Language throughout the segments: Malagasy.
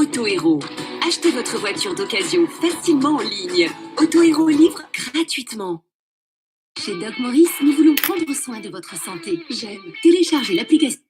Autohero. Achetez votre voiture d'occasion facilement en ligne. Autohero livre gratuitement. Chez Doc Maurice, nous voulons prendre soin de votre santé. J'aime. Téléchargez l'application.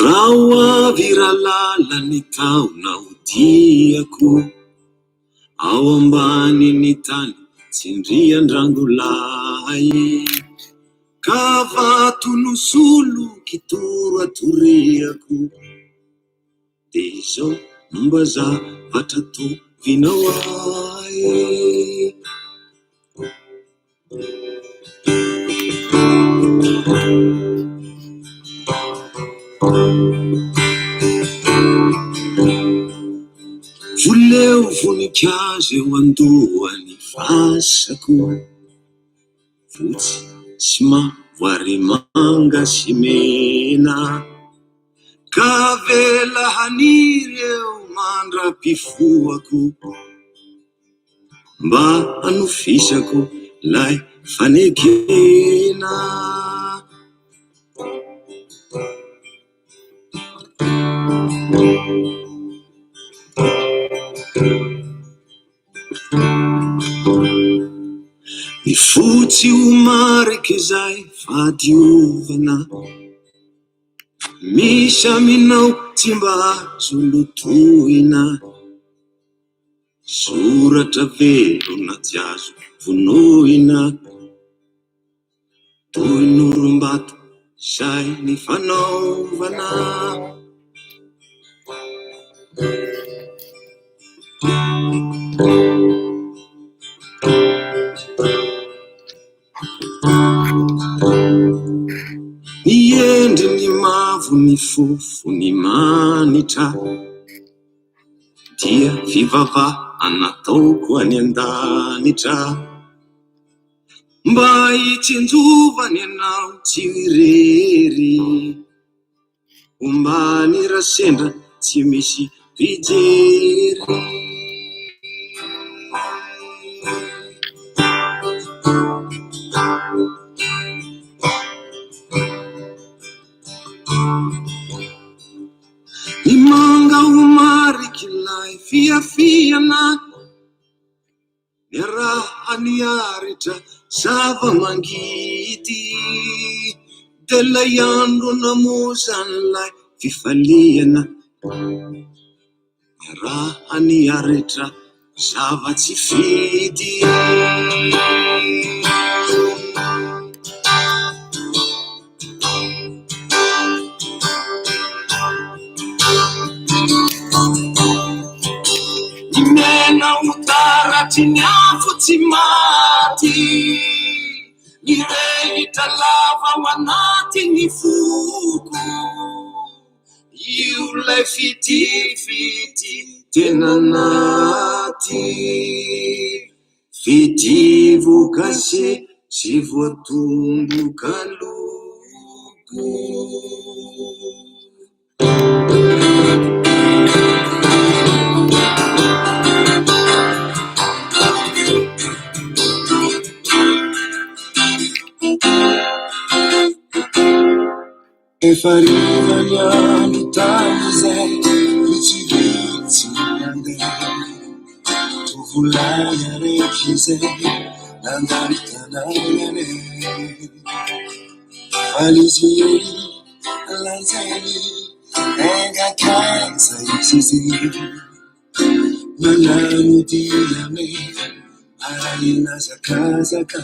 Raha ho avy rahalala ny taona ho diako ao ambanin'ny tany tsindrian-drangolahy ka vato no solo kitoro atoriako dia izao no mba zavatra tovinao ahy. Voleo voninkazo eo an-dohan'ny fasako, fotsy sy mavo ary manga sy mena, ka avela haniry eo mandra-pifohako. Mba hanofisako ilay fanekena. Ny fotsy ho mariky izay fahadiovana. Misy aminao tsy mba azo lotoina. Soratra velona tsy azo vonoina, toy ny orim-bato izay nifanaovana. Ny endriny mavo, ny fofony manitra. Dia fivavahana ataoko any an-danitra Mba hitsinjovany ianao tsy ho irery Ombany raha sendra tsy misy mpijery. Ny manga ho marik'ilay fiafiana, niaraha-niaritra zava-mangidy, dia ilay andro namoizan'ilay fifaliana, niaraha-niaritra zava-tsy fidy. Ny mena ho taratry ny afo tsy maty, mirehitra lava ao anatin'ny foko. Io ilay fitia, fitia tena anaty. Fitia voakase sy voatomboka loko. Efa hariva ny andro tamin'izay, vitsivitsy ny nandeha. Tovolahy araiky izay nandalo tanàna. Faly izy ery lanjainy, engakaiza izy izay. Manano dia meva arahina hazakazaka.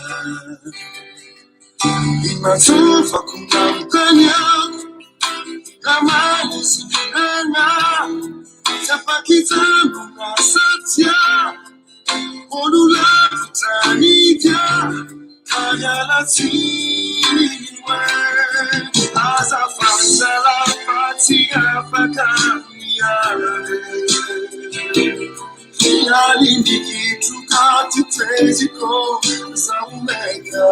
Ny mazavako nanontany aho. tsiny Azafady zalahy fa tsy afaka miala Mialindikitro ty teziko zaho meka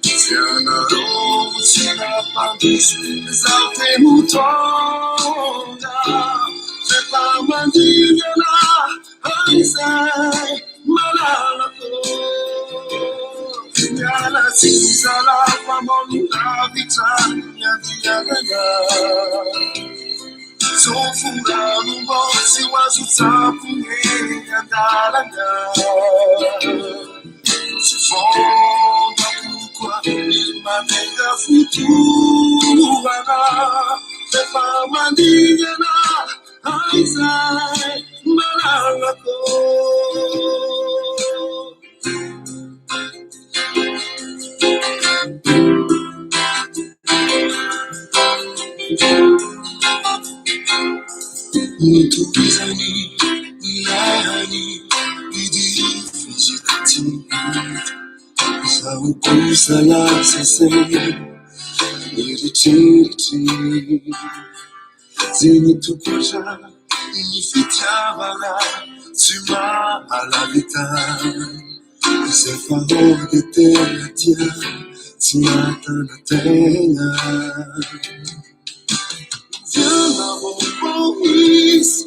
Tsy anareo tsy nampandroso zaho te ho tonga Rehefa mandingana an'izay malalako Miala tsiny zalahy fa mbola lavitra ny andianana Tsofo-rano mbô tsy ho azo tsapony eny an-dalana Tsy fantako koa ny manenga fotoana Rehefa mandingana an'izay malalako Nitohizany ny bidy fizy Zaho kosa lasa saina nieritreritry Zegny tokotra ny fitiavana tsy mahalavita Izay fahora de tena tia tsy mahatana tegna Viana vaovao misy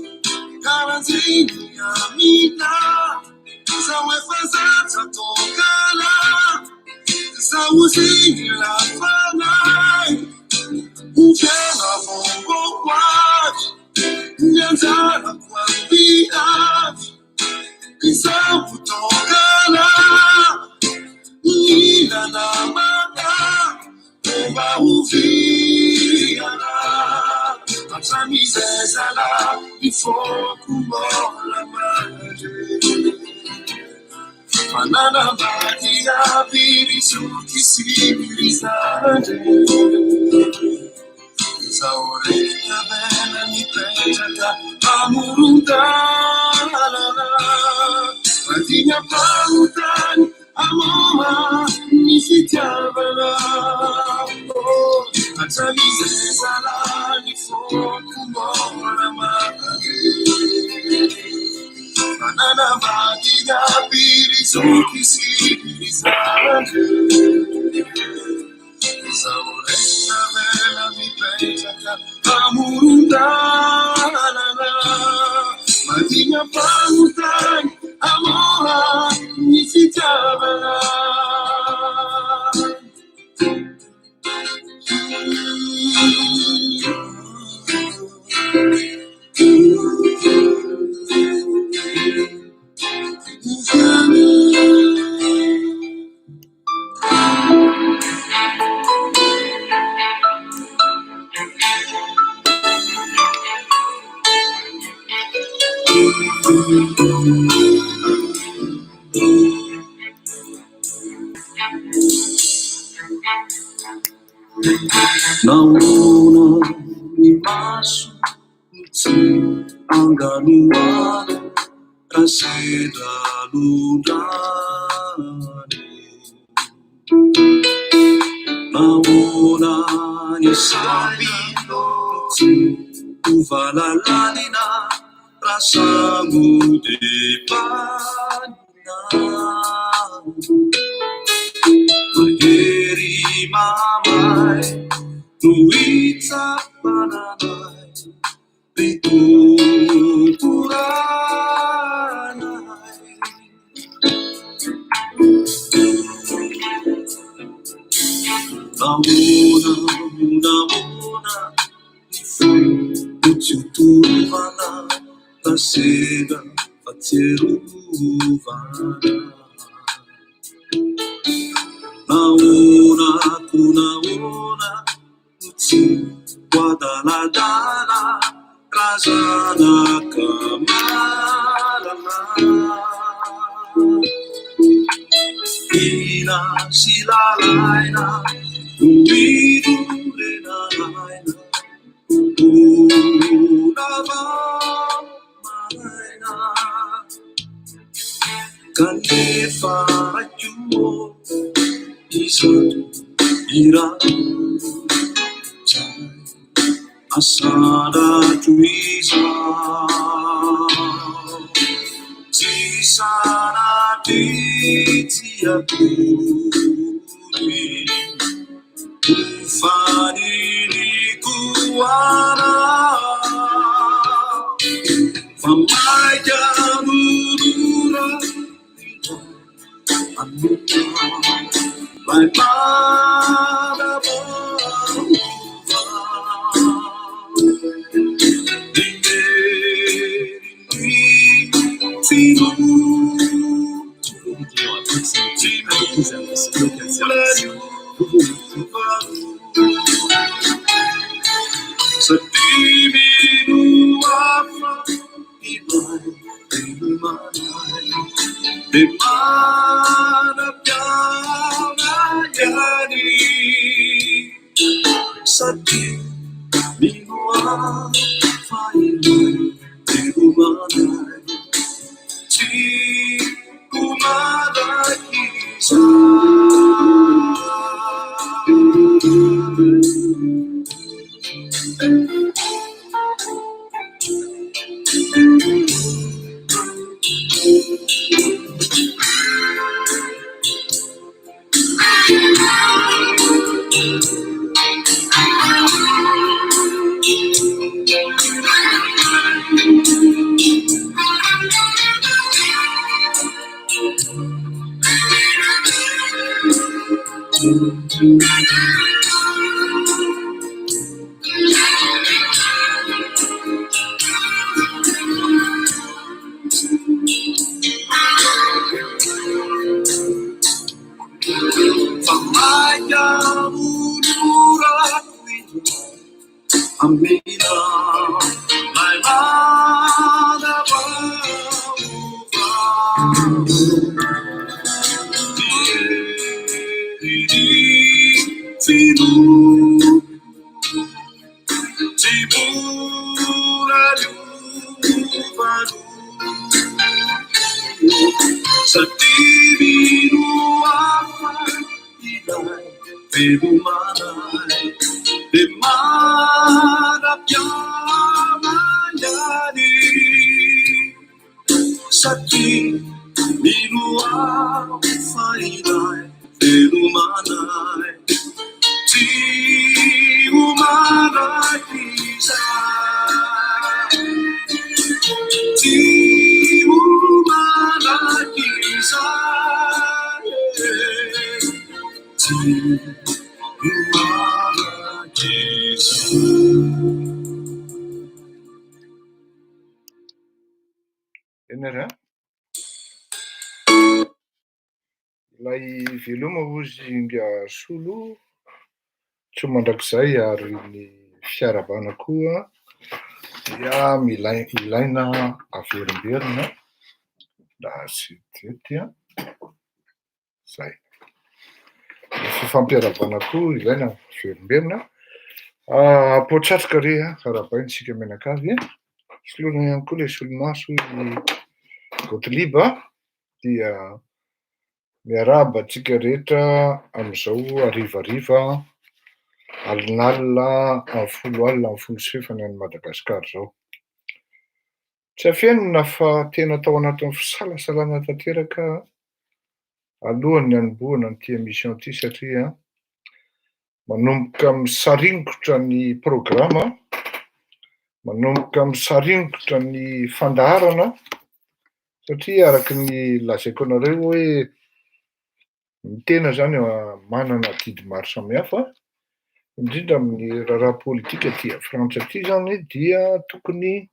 karaha zegny amina Zaho efa zatra tokana Zaho zegny lafanay Viana vaovao ho avy ny anjarako ampiavy Izaho tokana mila namana Mba hoviana hatramin'izay zalahy ny foko mbola mandre Mananambady aby ry zoky sy ry zandry Zaho rehetra avela mipetraka amoron-dalana Mandiny am-pahotany amoha ny fitiavana Hatramin'izay zalahy ny foko mbola mandre Mananambady aby ry zoky sy ry zandry Zaho rehetra avela mipetraka amoron-dalana Mandiny am-pahotany amoha ny fitiavana Nahoana ny maso no tsy anganoano raha sendra londrano? Nahoana ny saina no tsy ho valalanina raha samy hodepanina? Mahery mamay no hitsapananay ry tomporanay. Nahoana, nahoana ny fo no tsy ho torovana raha sendra fahatsiarovana? Nahoana ko nahoana no tsy ho adaladala raha zanaka malala? Tiana sy lalaina no idorenanaina mbola vao maraina. Kanefa raiko ô, Trouvez des clients à proximité avec les annonces Local Service. Nouveau Eny ary an! Ilay veloma hozy ingahy Solo, tsy ho mandrakizay ary ny fiarahabana koa dia milay- ilaina averimberina raha tsy vetivety an! Zay. Ny fifampiarahabana koa ilaina averimberina. Poa-tsatroka re an, arahabaina isika mianakavy. Soloina ihany koa ilay solomaso hoy i Gottlieb dia miarahaba antsika rehetra amin'izao harivariva alinalina amin'ny folo alina amin'ny folo sy fefany any Madagasikara izao. Tsy afenina fa tena tao anatin'ny fisalasalana tanteraka alohan'ny hanombohana an'ity émission ity satria manomboka misaringotra ny programa, manomboka misaringotra ny fandaharana satria araka ny lazaiko anareo hoe ny tena zany manana adidy maro samihafa, indrindra amin'ny raharaha politika aty Frantsa aty zany dia tokony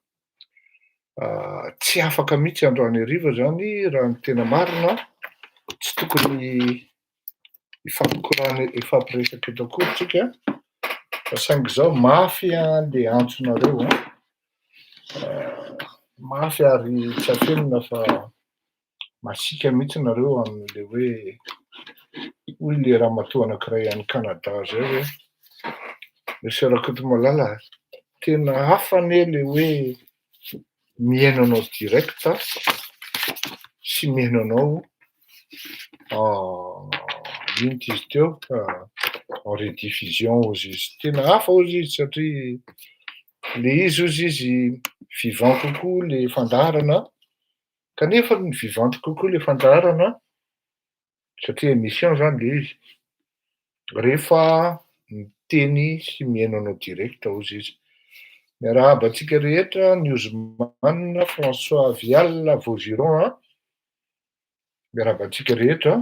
tsy afaka mihitsy androany hariva zany raha ny tena marina, tsy tokony hifampikorana hifampiresaka eto akory tsika fa saingy zao mafy an le antsonareo an, mafy ary tsy afenina fa masiaka mihitsy nareo amin'le hoe hoy le ramatoa anankiray any Canada zay hoe Monsieur Rakotomalala tena hafa anie le hoe mihaino anao direct sy mihaino anao. Ino ty izy teo? En rediffusion hozy izy. Tena hafa hozy izy satria le izy hozy izy vivant kokoa le fandaharana, kanefa ny vivante kokoa le fandaharana satria émission zany le izy, rehefa miteny sy mihaino anao direct hozy izy. Miarahaba antsika rehetra, Newsman François Vial Vaugiron a, miarahaba antsika rehetra,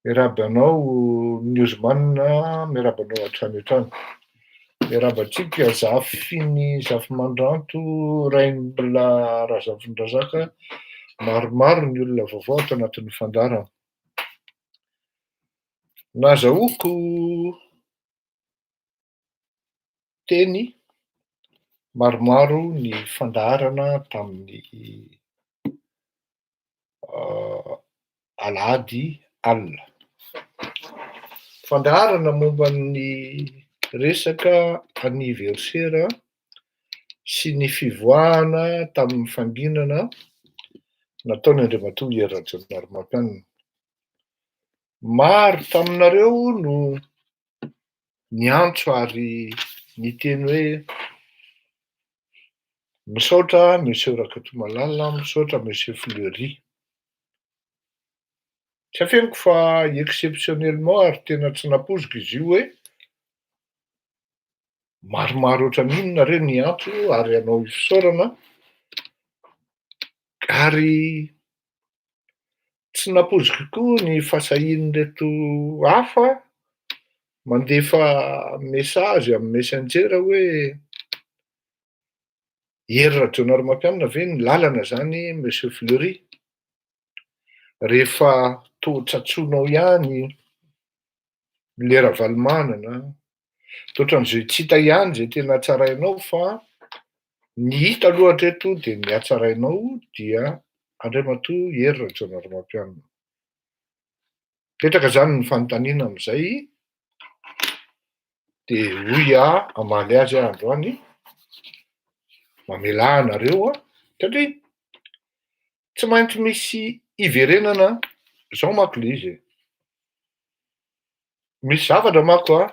miarahaba anao Newsman, miarahaba anao hatrany hatrany. Miarahaba antsika Zafiny Zafimandranto, Rainimbola Razafindrazaka, maromaro ny olona vaovao ato anatin'ny fandaharana. Nazahoako teny maromaro ny fandaharana tamin'ny alahady alina. Fandaharana momba ny resaka anniversaire sy ny fivoahana tamin'ny fanginana nataony Andriamatoa Hery Rajaonarimampianina. Maro taminareo no niantso ary niteny hoe misaotra Monsieur Rakotomalala, misaotra Monsieur Fleury. Tsy afeniko fa exceptionnellement ary tena tsy nampoiziko izy io hoe maromaro ohatran'iny nareo niantso ary hanao fisaorana, ary tsy nampoiziko koa ny fahasahian'ireto hafa mandefa message amin'ny messenger hoe Hery Rajaonarimampianina ve ny lalana zany Monsieur Fleury? Rehefa toa tsatsonao ihany le Ravalomanana, toa ohatran'izay tsy hita ihany zay tena hatsarainao fa ny hita aloha hatreto dia ny hatsarainao dia Andriamatoa Hery Rajaonarimampianina. Mipetraka zany ny fanontaniana amin'izay, de hoy aho hamaly azy aho androany, mamelà anareo aho satria tsy maintsy misy iverenana, zao manko le izy e, misy zavatra manko a,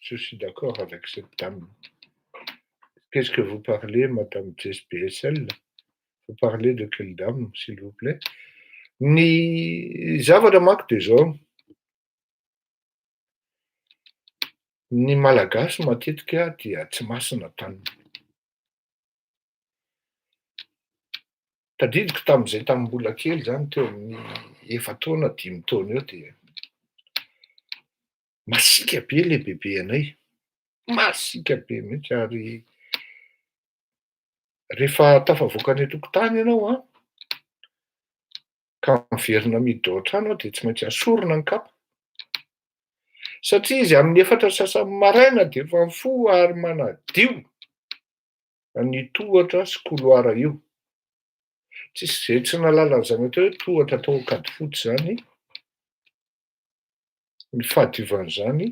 je suis d'accord avec cette dame. Qu'est-ce que vous parlez, madame Jess BSL? Vous parlez de quelle dame, s'il vous plaît? Ny zavatra manko de zao, ny Malagasy matetika dia tsy masina taniny. Tadidiko tamin'izay tamin'ny mbola kely zany teo amin'ny 4 taona, 5 taona eo dia masiaka be le bebe anay, masiaka be mihitsy, ary rehefa tafavoaka any an-tokotany ianao an, ka miverina miditra ao an-trano de tsy maintsy asorina ny kapa. Satria izy amin'ny 4:15 maraina de efa mifoha ary manadio ny tohatra sy couloir io. Tsisy zay tsy nahalala an'izany atao hoe tohatra atao Ankadifotsy zany, ny fahadiovan'izany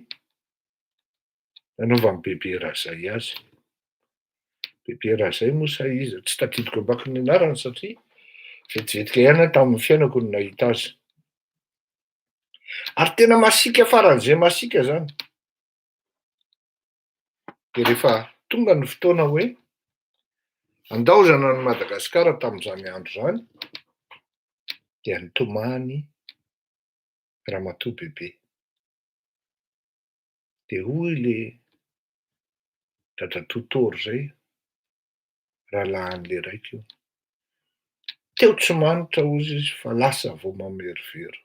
nanaovan'ny bebe Razay azy. Bebe Razay moa sa iza? Tsy tadidiko ambako ny anarany satria vetivetika ihany aho tamin'ny fiainako no nahita azy. Ary tena masiaka faran'izay masiaka zany. De rehefa tonga ny fotoana hoe andaozana an'i Madagasikara tamin'izany andro zany, dia nitomany ramatoa bebe. De hoy le dadatoa Tory zay, rahalahin'le raiko io, teo tsy manitra hozy izy fa lasa vao mamerovero.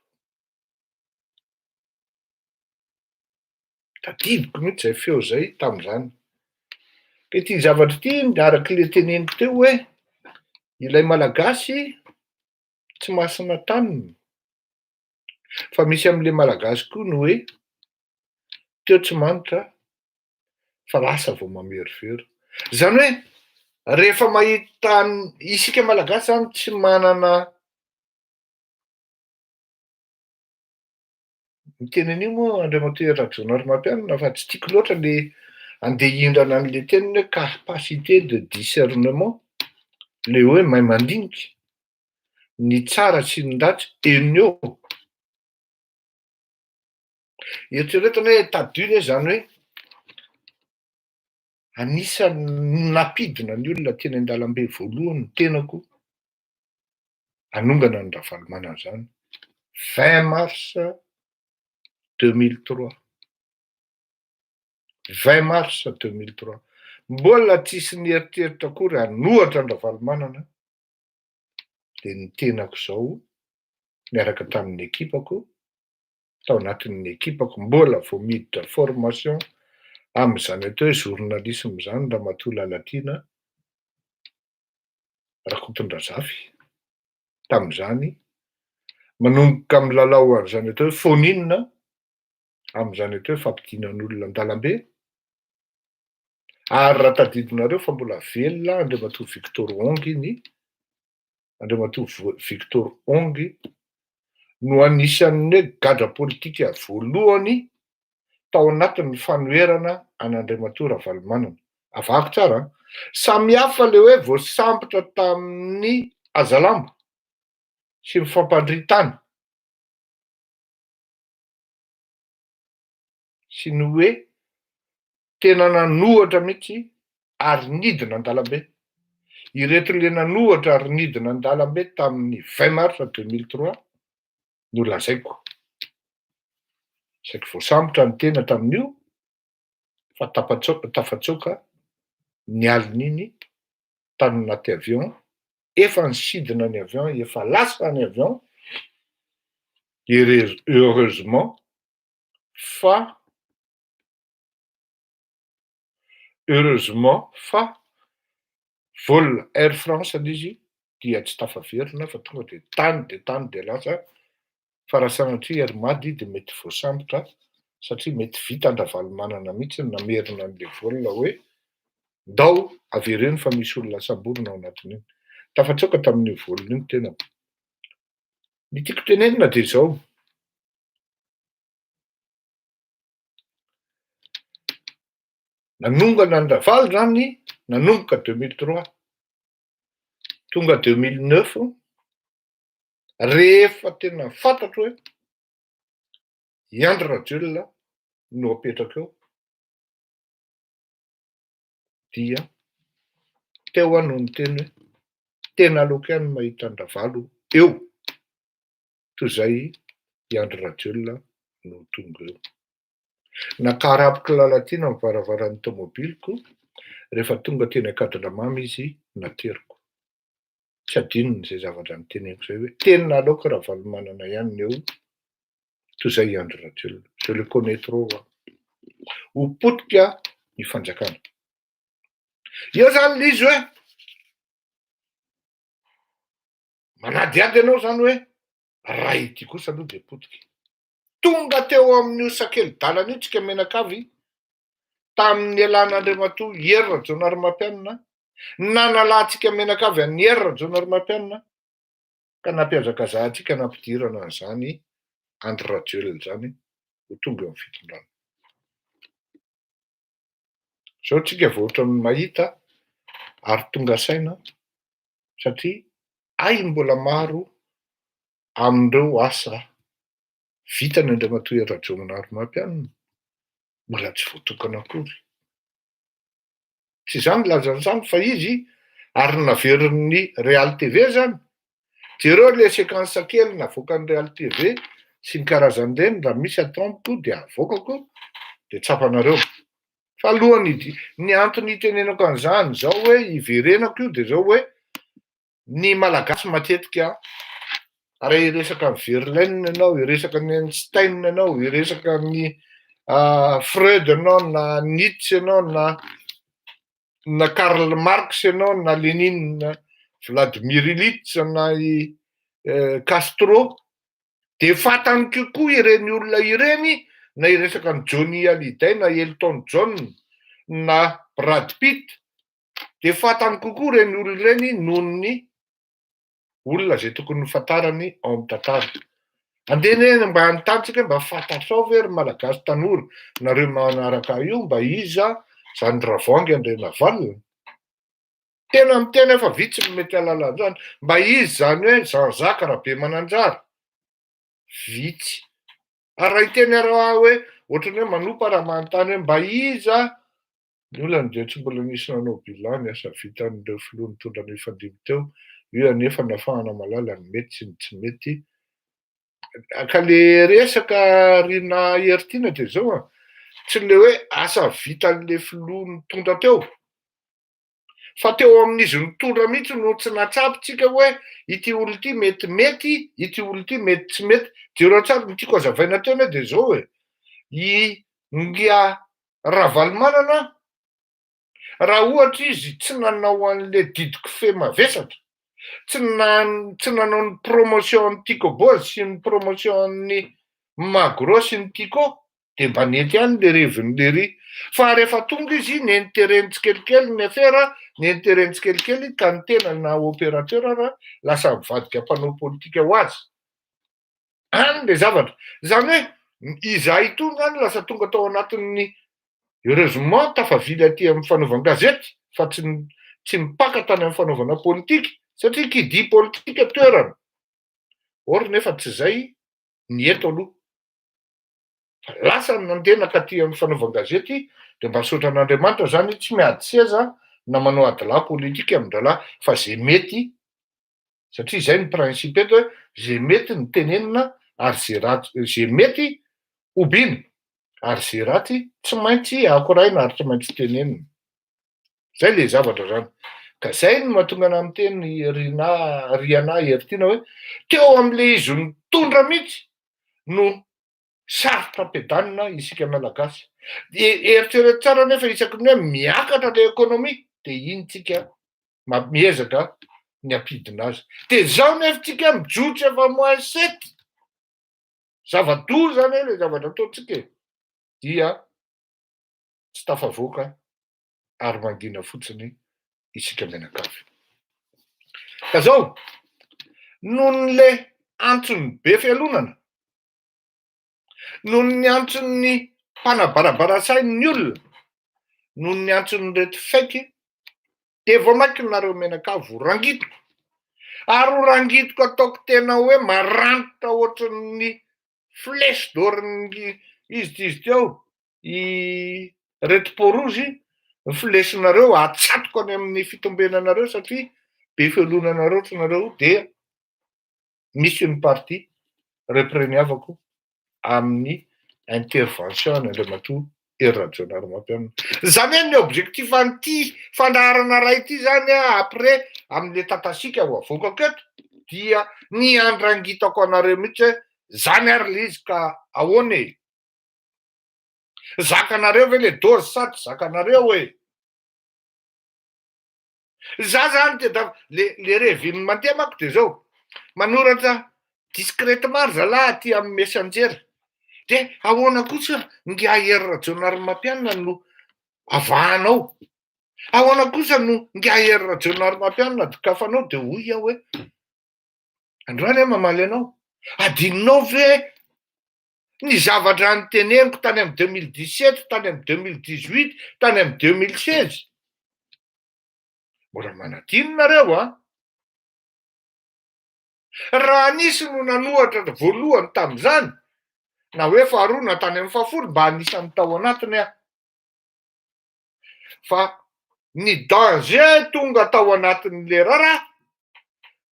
Tadidiko mihitsy zay feo zay tamin'izany. Ka ity zavatra ity araky le teneniko teo hoe ilay Malagasy tsy masina taniny, fa misy amin'le Malagasy koa ny hoe teo tsy manitra fa lasa vao mamerovero. Zany hoe rehefa mahita isika Malagasy zany tsy manana miteny an'io moa Andriamatoa Hery Rajaonarimampianina fa tsy tiako loatra le andeha hihindrana an'le teniny hoe capacité de discernement, le hoe mahay mandinika ny tsara sy ny ratsy eny eo. Eritrereto anie, tadidio anie zany hoe anisan'ny nampidina ny olona teny an-dalambe voalohany ny tenako hanongana an'i Ravalomanana zany, 20 mars 2003. 20 mars 2003. Mbola tsisy nieritreritra akory hanohatra an-dRavalomanana dia ny tenako izao niaraka tamin'ny ekipako, tao anatin'ny ekipako mbola vao miditra formation amin'izany atao hoe journalisme izany Ramatoa Lalatiana Rakotondrazafy tamin'izany, manomboka milalao an'izany atao hoe phone-in amin'izany atao hoe fampidinan'olona an-dalambe, ary raha tadidinareo fa mbola velona Andriamatoa Victor Ong iny, Andriamatoa Victor Ong no anisan'ny hoe gadra politika voalohany tao anatin'ny fanoherana an'Andriamatoa Ravalomanana. Avahako tsara an! Samy hafa le hoe voasambotra tamin'ny hazalambo sy ny fampandrin-tany sy ny hoe tena nanohatra mihitsy ary nidina an-dalambe. Ireto le nanohatra ary nidina an-dalambe tamin'ny 20 mars 2003 no lazaiko. Saiky voasambotra ny tena tamin'io fa tapatsoaka, tafatsoaka ny alin'iny tany anaty avion, efa nisidina ny avion, efa lasa ny avion, heureusement fa heureusement fa vol Air France le izy dia tsy tafaverina fa tonga de tany de tany de lasa fa raha sanatria Air Mad de mety voasambotra satria mety vita an-dRavalomanana mihitsy ny namerina an'le vol hoe ndao avereno fa misy olona samborina ao anatin'iny. Tafatsoaka tamin'io vol io ny tenako. Ny tiako tenenina de zao. Nanongana an-dRavalo zany nanomboka 2003, tonga 2009, rehefa tena fantatro hoe i Andry Rajoelina no apetraka eo, dia teo aho no niteny hoe tena aleoko ihany mahita an-dRavalo eo toy izay i Andry Rajoelina no tonga eo. Nakarapoko Lalatiana ny varavaran'ny tomobiliko rehefa tonga teny Ankadindramamy izy nateriko. Tsy adinony izay zavatra noteneniko izay hoe tena aleoko Ravalomanana ihany ny eo toy izay i Andry Rajoelina. Je le connais trop aho. Ho potika ny fanjakana. Eo zany le izy hoe manadihady ianao zany hoe raha ity kosa aloha dia potika. Tonga teo amin'io sakeli-dalana io tsika mianakavy tamin'ny nialan'Andriamatoa Hery Rajaonarimampianina, nanalantsika mianakavy an'i Hery Rajaonarimampianina ka nampihazakazahantsika nampidirana an'izany Andry Rajoelina izany ho tonga eo amin'ny fitondrana. Izao tsika vao ohatran'ny mahita ary tonga saina satria hay mbola maro amin'ireo asa vitany Andriamatoa Hery Rajaonarimampianina mbola tsy voatokana akory. Tsy izaho nilaza an'izany fa izy ary naverin'ny Real TV izany. Jereo ilay séquence kely navoakan'ny Real TV sy ny karazan'ireny raha misy ato amiko dia avoakako dia tsapanareo. Fa alohan'ny hidi- ny antony hitenenako an'izany izao hoe hiverenako io dia izao hoe Ny Malagasy matetika raha hiresaka an'i Verlaine ianao, hiresaka an'i Einstein ianao, hiresaka an'i Freud ianao na Nietzsche ianao na na Karl Marx ianao na Lénine Vladimir Ilitch na i Castro de fantany kokoa ireny olona ireny na hiresaka an'i Johnny Hallyday na Elton John na Brad Pitt dia fantany kokoa ireny olona ireny noho ny olona izay tokony ho fantarany ao amin'ny tantara. Andeha anie mba hanontany tsika hoe mba fantatrao ve ry Malagasy tanora, nareo manaraka ahy io, mba iza zany Ravoahangy Andrianavalona? Tena miteny aho fa vitsy ny mety hahalala an'izany. Mba iza izany hoe Jean Jacques Rabemananjara? Vitsy. Ary raha hiteny ary aho hoe ohatran'ny hoe manompa raha manontany hoe mba iza ny olana dia tsy mbola nisy nanao bilan ny asa vitan'ireo filoha nitondra ny fandimby teo, io anefa nafahana mahalala ny mety sy ny tsy mety. Ka le resaka Rina Heritiana dia zao an, tsy le hoe asa vitan'le filoha nitondra teo, fa teo amin'izy nitondra mihitsy no tsy nahatsapa tsika hoe ity olona ity mety mety, ity olona ity mety tsy mety. Jereo tsara ny tiako hazavaina teo anie dia zao e, i Ngia Ravalomanana raha ohatra izy tsy nanao an'le didiko-fe mavesatra, tsy tsy nanao ny promotion an'ny Tico Bozy sy ny promotion an'ny Magro sy ny Tico de mba nety ihany le revin'i Lery. Fa rehefa tonga izy, nenitereny tsikelikely ny afera, nenitereny tsikelikely ka ny tena na opérateur ara lasa mivadika mpanao politika ho azy. Any le zavatra. Zany hoe izahay itony zany lasa tonga tao anatin'ny heureusement tafavily aty amin'ny fanaovan-gazety fa tsy tsy mipaka tany amin'ny fanaovana politika satria qui dit politika toerana. Or nefa tsy zay ny eto aloha. Fa lasa ny nandeha nankaty amin'ny fanaovan-gazety dia mba misaotra an'Andriamanitra zany tsy miady seza na manao adilahy politika amin-drahalahy fa ze mety satria zay ny principe eto hoe ze mety no tenenina ary ze ratsy ze mety hobiana ary ze ratsy tsy maintsy akoraina ary tsy maintsy tenenina. Zay le zavatra zany. Ka zay no mahatonga anah miteny Rinah Riana Heritiana hoe teo amle izy nitondra mihitsy no sarotra ampiadanina isika Malagasy. De eritrereto tsara nefa isaky ny hoe miakatra le économie de iny tsika miezaka ny hampidina azy. De zao nefa tsika mijotso efa moins sept, zava-doza anie le zavatra ataontsika e, dia tsy tafavoaka ary mangina fotsiny isika mianakavy. Ka zao, noho le antson'ny be fialonana, noho ny antson'ny mpanabarabara sain'ny olona, noho ny antson'ireto fake, de vao mainka nareo mianakavy ho rangitiko, ary ho rangitiko ataoko tena hoe maranitra ohatran'ny flèche d'or-n'ny izy ty izy teo, i reto peau rouge, ny flèche-nareo atsatoko any amin'ny fitombenanareo satria be fialonanareo ohatry nareo dia misy une partie repreniavako amin'ny intervention an'Andriamatoa Hery Rajaonarimampianina. Zany hoe ny objectif an'ity fandaharana iray ity zany après amin'le tatasika ho avoakako eto dia ny andrangitako anareo mihitsy hoe zany ary le izy ka ahoana e? Zakanareo ve le dose sa tsy zakanareo e? Za zany tena le le reviny mandeha manko de zao, manoratra discrètement ry zalahy aty amin'ny messenger, de ahoana kosa ingahy Hery Rajaonarimampianina no avahanao, ahoana kosa no ingahy Hery Rajaonarimampianina dokafanao, de hoy aho hoe androany aho mamaly anao, adinonao ve ny zavatra niteneniko tany amin'ny 2017, tany amin'ny 2018, tany amin'ny 2016? Mbola manadino nareo an! Raha nisy no nanohatra voalohany tamin'izany, na hoe faharoa na tany amin'ny fahafolo, mba anisan'ny tao anatiny aho. Fa ny danger tonga tao anatin'le raharaha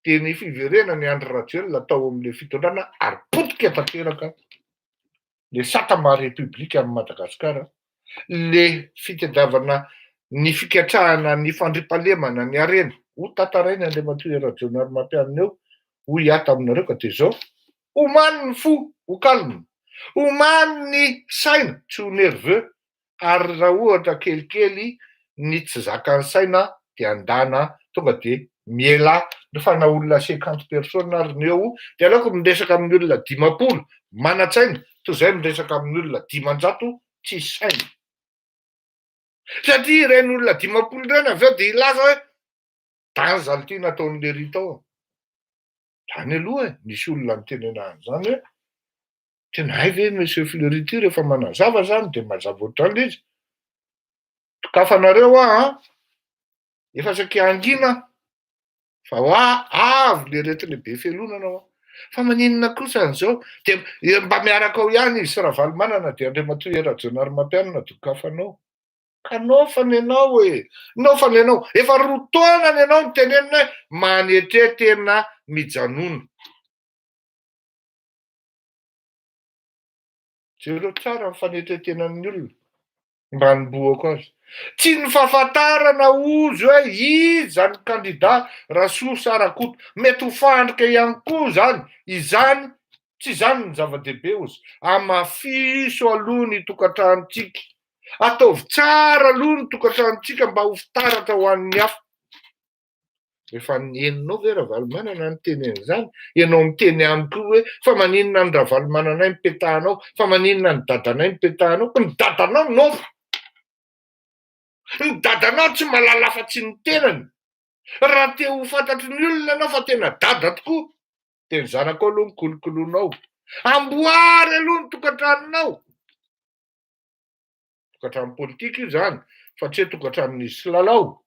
dia ny fiverenan'i Andry Rajoelina tao amin'le fitondrana ary potika tanteraka le sata maha république an'i Madagasikara, le fitadiavana ny fikatrahana ny fandriampahalemana ny harena, ho tantarainy Andriamatoa Hery Rajaonarimampianina eo, hoy aho taminareo ka dia izao, omany ny fo ho calme, omany ny saina tsy ho nerveux, ary raha ohatra kelikely ny tsy zakan'ny saina dia andana tonga dia mielà fa na olona cinquante personnes ary ny eo dia aleoko miresaka amin'ny olona 50 manan-tsaina toy izay miresaka amin'ny olona 500 tsisy saina satria ireny olona 50 ireny avy eo dia hilaza hoe danza ity nataon'i Lery tao tany aloha e, nisy olona nitenena an'izany hoe tena hay ve monsieur Fleury ity rehefa manazava zany de mazava ohatr'izany le izy, dokafanareo aho an, efa saika hangina fa hoa avy le aretina be fialonana hoa. Fa maninona kosa an'izao? Dia mba miaraka ao ihany izy sy Ravalomanana dia Andriamatoa Hery Rajaonarimampianina dokafanao. Ka naofana ianao e! Naofana ianao. Efa roa taona ny anao no tenenina hoe manetre tena mijanona. Jereo tsara ny fanetren-tenan'ny olona mba hanombohako azy. Tsy ny fahafantarana ozy hoe iza ny kandida Rasoa sa Rakoto. Mety ho fandrika ihany koa izany. Izany, tsy izany no zava-dehibe ozy. Hamafiso aloha ny tokantranontsika. Ataovy tsara aloha ny tokantranontsika mba ho fitaratra ho an'ny hafa. Efa henonao ve Ravalomanana niteny an'izany? Ianao miteny amiko io hoe fa maninona ny Ravalomananay no petahanao, fa maninona ny dadanay no petahanao? Ny dadanao nofo! Ny dadanao tsy mahalala afa-tsy ny tenany. Raha te ho fantatry ny olona ianao fa tena dada tokoa, dia ny zanakao aloha no kolokoloinao. Amboary aloha ny tokantranonao. Tokantrano politika io izany fa tsy hoe tokantranon'izy sy Lalao.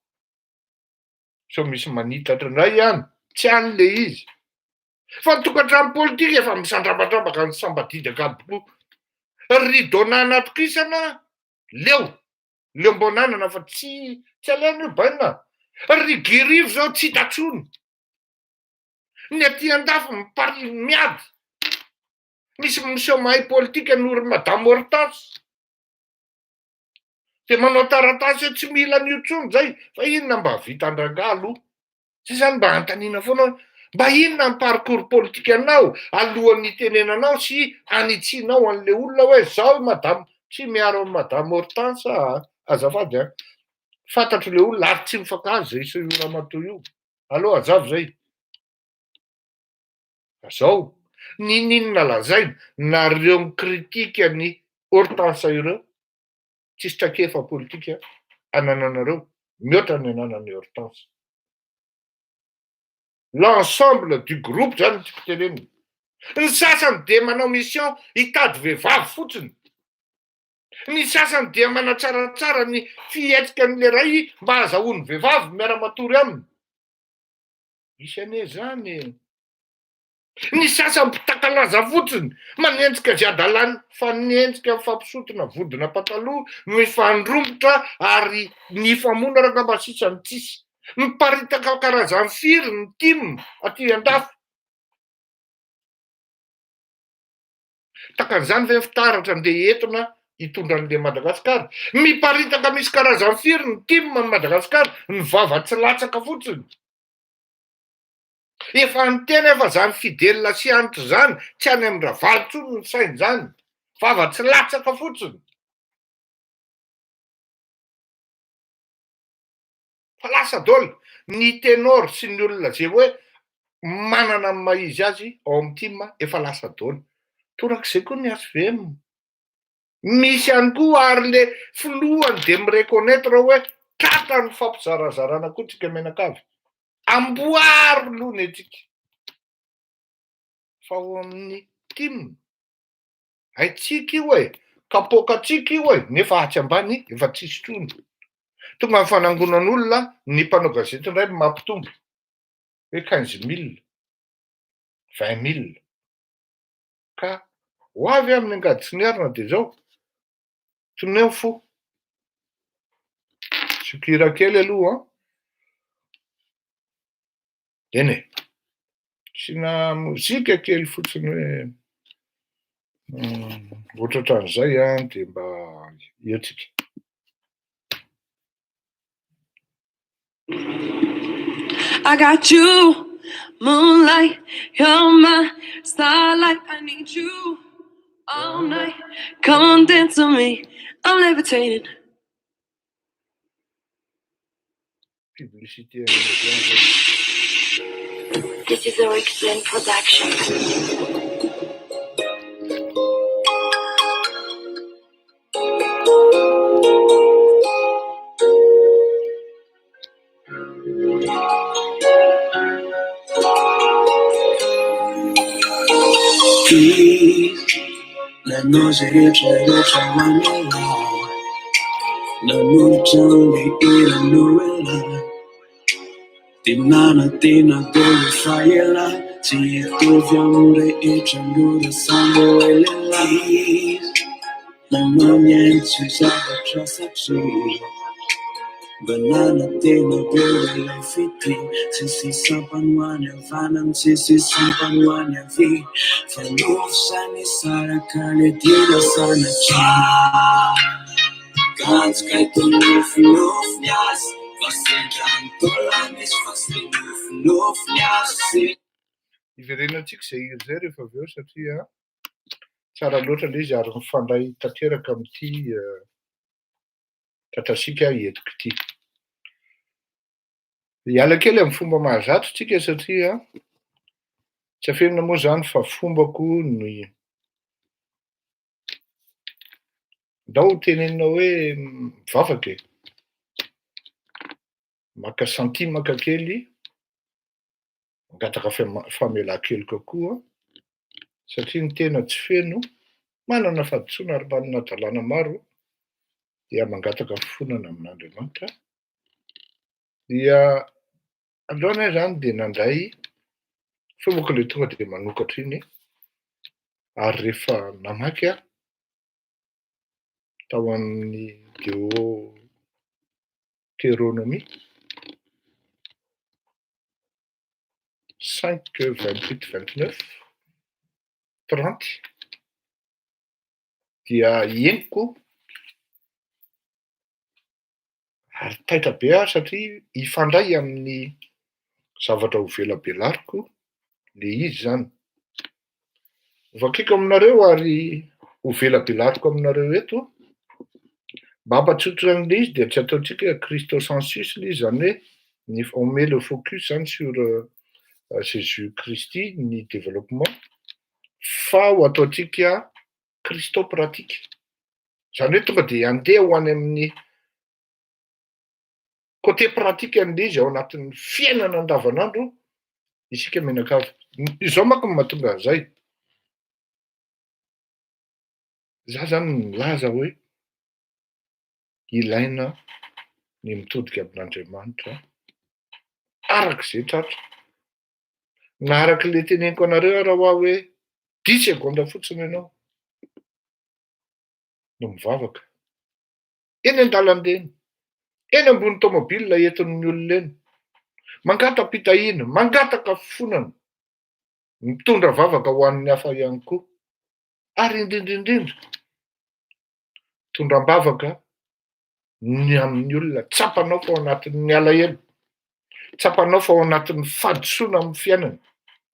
Sao misy manitatra indray any, tsy any le izy. Fa ny tokantrano politika efa misandrabadrabaka ny sambadidaka aby koa. Ry Donna natokisana, leo, leom-bonanana fa tsy tsy alaina io baina. Ry Guy Rivo zao tsy hita tsony. Ny aty andafy mipari miady. Misy miseho mahay politika noho ry Madame Hortense. Dia manao taratasy hoe tsy mila an'io intsony zay, fa inona mba vitan-drangahy aloha? Zay zany mba anontaniana foana hoe mba inona ny parcours politique anao alohan'ny hitenenanao sy hanitsianao an'le olona hoe zao i madame, tsy miaro an'i madame Hortense aho a, azafady an, fantatro le olona ary tsy mifankahazo zay sy io ramatoa io, aleo hazava zay. Fa zao, n'inon'inona lazaina, nareo mi-critique an'i Hortense ireo, tsisy traikefa politika anananareo mihoatra ny ananan'i Hortense. L'ensemble du groupe zany no tiako tenenina. Ny sasany dia manao mission hitady vehivavy fotsiny. Ny sasany dia manatsaratsara ny fihetsikan'ilay ray mba hahazahoany vehivavy miara-matory aminy. Misy anie zany e. Ny sasany mpitakalaza fotsiny, manenjika izay hadalany, mifanenjika, mifampisotona vodina pataloha, mifandrombotra ary ny hifamono ary angamba sisa no tsisy. Miparitaka karazany firy ny tim aty andafy? Takan'izany ve ny fitaratra ndeha entina hitondra an'le Madagasikara? Miparitaka misy karazany firy ny tim any Madagasikara? Ny vava tsy latsaka fotsiny. Efa niteny aho fa zany Fidèle sy Hanitra zany tsy any amin'ny Ravalo tsony ny sainy zany, vava tsy latsaka fotsiny. Fa lasa daholo ny ténor sy ny olona ze hoe manana ny maha izy azy ao amin'ny tim efa lasa daholo. Torak'izay koa ny HVM. Misy ihany koa ary le filohany de mi-reconnaitre hoe tratra ny fampizarazarana koa tsika mianakavy. Amboary aloha ny antsika fa ao amin'ny tim haintsika io e, kapoakantsika io e, nefa atsy ambany efa tsisy intsony. Tonga ny fanangonan'olona, ny mpanao gazety indray no mampitombo hoe 15 mille, 20 mille. Ka ho avy amin'ny angady sy ny arina dia izao, toneo ny fo. Sokira kely aloha an. Eny e, asiana mozika kely fotsiny hoe ohatrohatran'izay an, dia mba eo tsika. I got you, moonlight, you're my starlight. I need you all night. Come on, dance with me. I'm levitating. Publicité an'ny zay. This is a Rick production. Nanao izay rehetra rehetra ho anao Nanolotra ny hiranao ela Dia nanantena daholo fa ela. Tsy hitovy amin'ny rehetra aloha samy hoe lehilahy. Nanao ny ainy tsy ho zavatra satria mba nanantena be ilay fitia. Tsisy sampany ho any havanana, tsisy sampany ho any havia. Fa nofy sa nisaraka le dina sanatria. Kanjo kay toa nofinofy ny azy, fa sendra ny taolana izy fa tsy nofinofy ny azy. Hiverenantsika izay hira izay rehefa avy eo satria tsara loatra ilay izy ary mifandray tanteraka amin'ity tratrantsika entiko ity. Hiala kely amin'ny fomba mahazatra isika satria tsy afenina moa izany fa fombako ny ndao ho tenenina hoe mivavaka e. Maka santimaka kely, mangataka famelan-keloka koa satria ny tena tsy feno, manana fahadisoana ary manana hadalana maro dia mangataka fifonana amin'Andriamanitra. Dia androany aho izany dia nandray fombako ilay tonga dia manokatra iny ary rehefa namaky aho tao amin'ny Deoteronomia 5, 28, 29, 30 dia henoko ary taitra be aho satria hifandray amin'ny zavatra ho velabelariko le izy izany. Hovakiko aminareo ary ho velabelariko aminareo eto, mba hampatsotra an'ilay izy dia tsy ataontsika hoe Christo sensus ilay izy, izany hoe ny on met le focus izany sur Jésus Christ ny développement fa ho ataontsika Christo pratique. Izany hoe tonga dia handeha ho any amin'ny côté pratique an'ilay izy ao anatin'ny fiainana andavanandro isika mianakavy. Izao manko no mahatonga an'izay. Za zany milaza hoe ilaina ny mitodika amin'Andriamanitra araka izay tratra. Na araka ilay teneniko anareo ara hoa hoe dix secondes fotsiny ianao no mivavaka. Eny an-dalambe eny, eny ambony tomobile entin'ny olona eny, mangata-pitahiana, mangataka fifonana, mitondra vavaka ho an'ny hafa ihany koa, ary indrindra indrindra, mitondra am-bavaka ny amin'ny olona tsapanao fa ao anatin'ny alahelo, tsapanao fa ao anatin'ny fahadisoana amin'ny fiainana,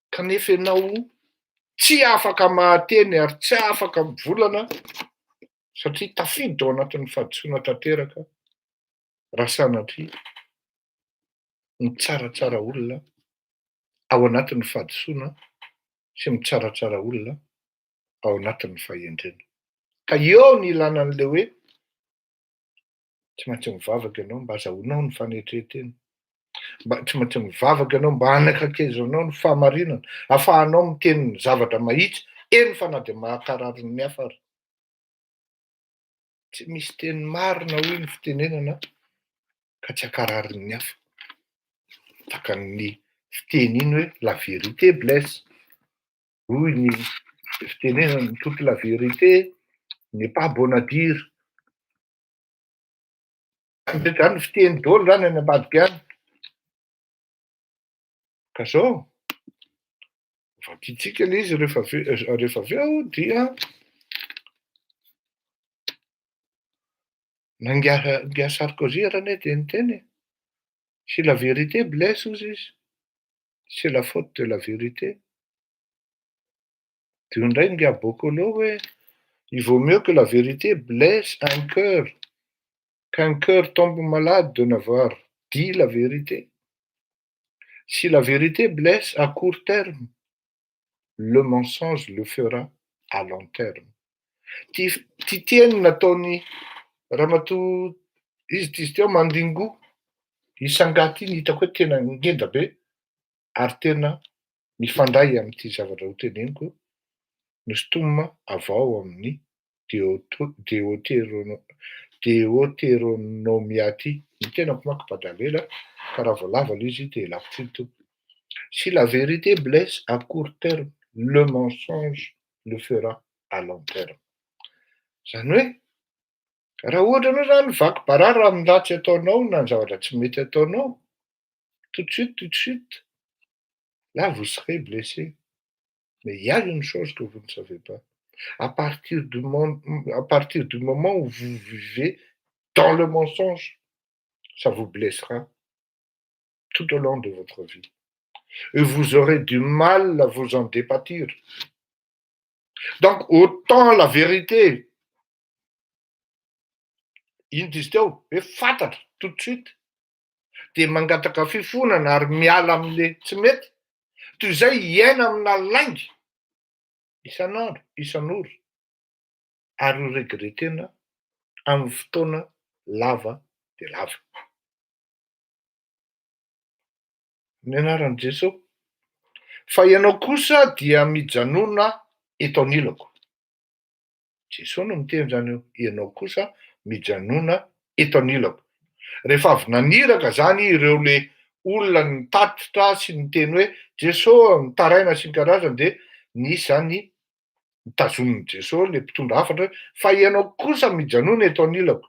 kanefa ianao tsy afaka mahateny ary tsy afaka mivolana satria tafiditra ao anatin'ny fahadisoana tanteraka raha sanatria mitsaratsara olona ao anatin'ny fahadisoana sy mitsaratsara olona ao anatin'ny fahendrena. Ka eo ny ilana an'ilay hoe tsy maintsy mivavaka ianao mba azahoanao ny fanetren-tena, mba tsy maintsy mivavaka ianao mba hanakaikezanao ny fahamarinana, ahafahanao miteny ny zavatra mahitsy, eny fa na dia mahakarary ny hafa ary. Tsy misy teny marina hoy ny fitenenana ka tsy hakarary ny hafa. Tahaka ny fiteny iny hoe la vérité blesse. Hoy ny fitenenana toute la vérité n'est pas bonne à dire. Zany fiteny daholo zany any ambadika any. Ka zao, vakintsika le izy rehefa avy rehefa avy eo dia na ingahy ingahy Sarkozy ary anie dia niteny e, si la vérité blesse hozy izy, c'est la faute de la vérité. Dia hoy indray ingahy Bokolo hoe il vaut mieux que la vérité blesse un cœur qu'un cœur tombe malade de n'avoir dit la vérité. Si la vérité blesse à court terme, le mensonge le fera à long terme. Ty ty teny nataony ramatoa izy ty izy teo Mandingo Isanga ty ny hitako hoe tena ngeda be ary tena mifandray amin'ity zavatra ho teneniko nosintomina avy ao amin'ny Deoterono Deoteronomia ty. Ny tenako manko badalela ka raha vao lava ilay izy dia lafo tsiny tompoko. Si la vérité blesse à court terme, le mensonge le fera à long terme. Zany hoe raha ohatra anao zany vaky barara amin'ny ratsy ataonao na ny zavatra tsy mety ataonao, tout de suite, tout de suite, là vous serez blessé. Mais il y a une chose que vous ne savez pas. À partir du moment où vous vivez dans le mensonge, ça vous blessera tout au long de votre vie. Et vous aurez du mal à vous en dépâtir. Donc, autant la vérité, ino izy teo hoe fantatra tout de suite de mangataka fifonana ary miala am'le tsy mety toy izay hiaina amina lainga isan'andro isan'ora ary ho regretter-na amin'ny fotoana lava de lava. Ny anaran'i Jesoa. Fa ianao kosa dia mijanona eto anilako. Jesoa no miteny zany eo, ianao kosa mijanona eto anilako. Rehefa avy naniraka zany ireo le olona nitatitra sy niteny hoe Jesoa mitaraina sy ny karazany de nisy zany nitazomin'i Jesoa le mpitondra hafatra hoe fa ianao kosa mijanona eto anilako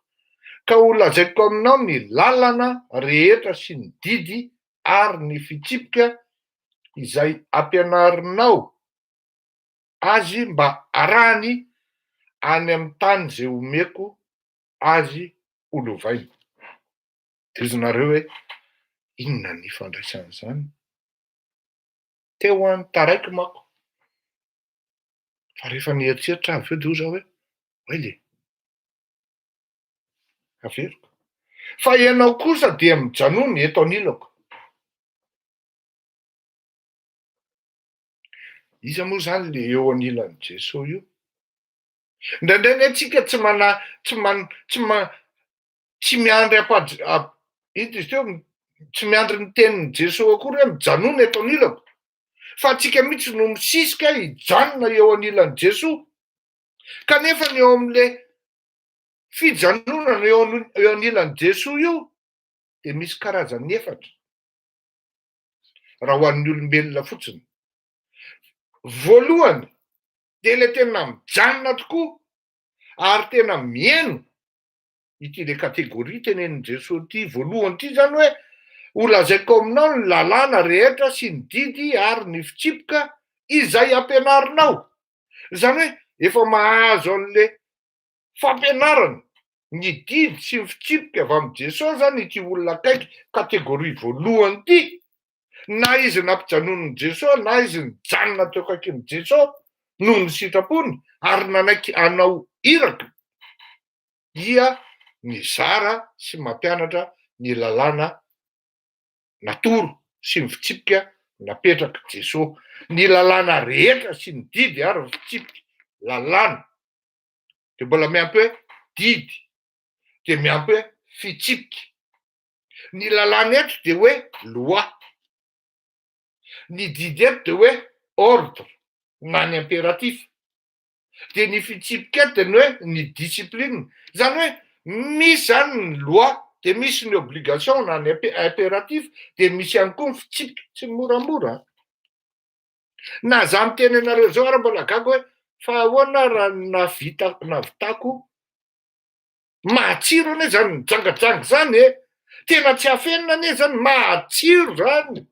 ka ho lazaiko aminao ny lalana rehetra sy ny didy ary ny fitsipika izay ampianarinao azy mba arahany any amin'ny tany izay omeko azy ho lovainy. De hozy nareo hoe inona ny ifandraisan'izany? Teo aho nitaraiky manko, fa rehefa nieritreritra aho avy eo de hoy zaho hoe oay le, averiko, fa ianao kosa dia mijanona eto anilako. Iza moa zany le eo anilan'i Jesoa io? Indraindray anie tsika tsy mana tsy man tsy ma tsy miandry ampaj ito izy teo tsy miandry ny tenin'i Jesoa akory hoe mijanona eto anilako fa tsika mihitsy no misisika hijanona eo anilan'i Jesoa kanefa ny eo am'le fijanonana eo eo anilan'i Jesoa io de misy karazany efatra raha ho an'ny olombelona fotsiny. Voalohany dia ilay tena mijanona tokoa ary tena mihaino ity le catégorie tenenin'i Jesoa ity voalohany ity zany hoe ho lazaiko aminao ny lalàna rehetra sy ny didy ary ny fitsipika izay ampianarinao. Izany hoe efa mahazo an'le fampianarana ny didy sy ny fitsipika avy amin'i Jesoa zany ity olona akaiky catégorie voalohany ity na izy nampijanonin'i Jesoa na izy nijanona teo akaikin'i Jesoa noho ny sitrapony ary nanaiky hanao iraka dia mizara sy mampianatra ny lalàna natoro sy ny fitsipika napetrak'i Jesoa. Ny lalàna rehetra sy ny didy ary ny fitsipika, lalàna, dia mbola miampy hoe didy, dia miampy hoe fitsipika. Ny lalàna eto dia hoe loi, ny didy eto dia hoe ordre na ny impératif, dia ny fitsipika eto dia ny hoe ny discipline, izany hoe misy izany ny loi dia misy ny obligation na ny impératif dia misy ihany koa ny fitsipika, tsy moramora an! Na za miteny anareo zao ary mbola gaga hoe fa ahoana raha navita navitako Matsiro anie zany mijangajanga zany e! Tena tsy afenina anie zany, matsiro zany!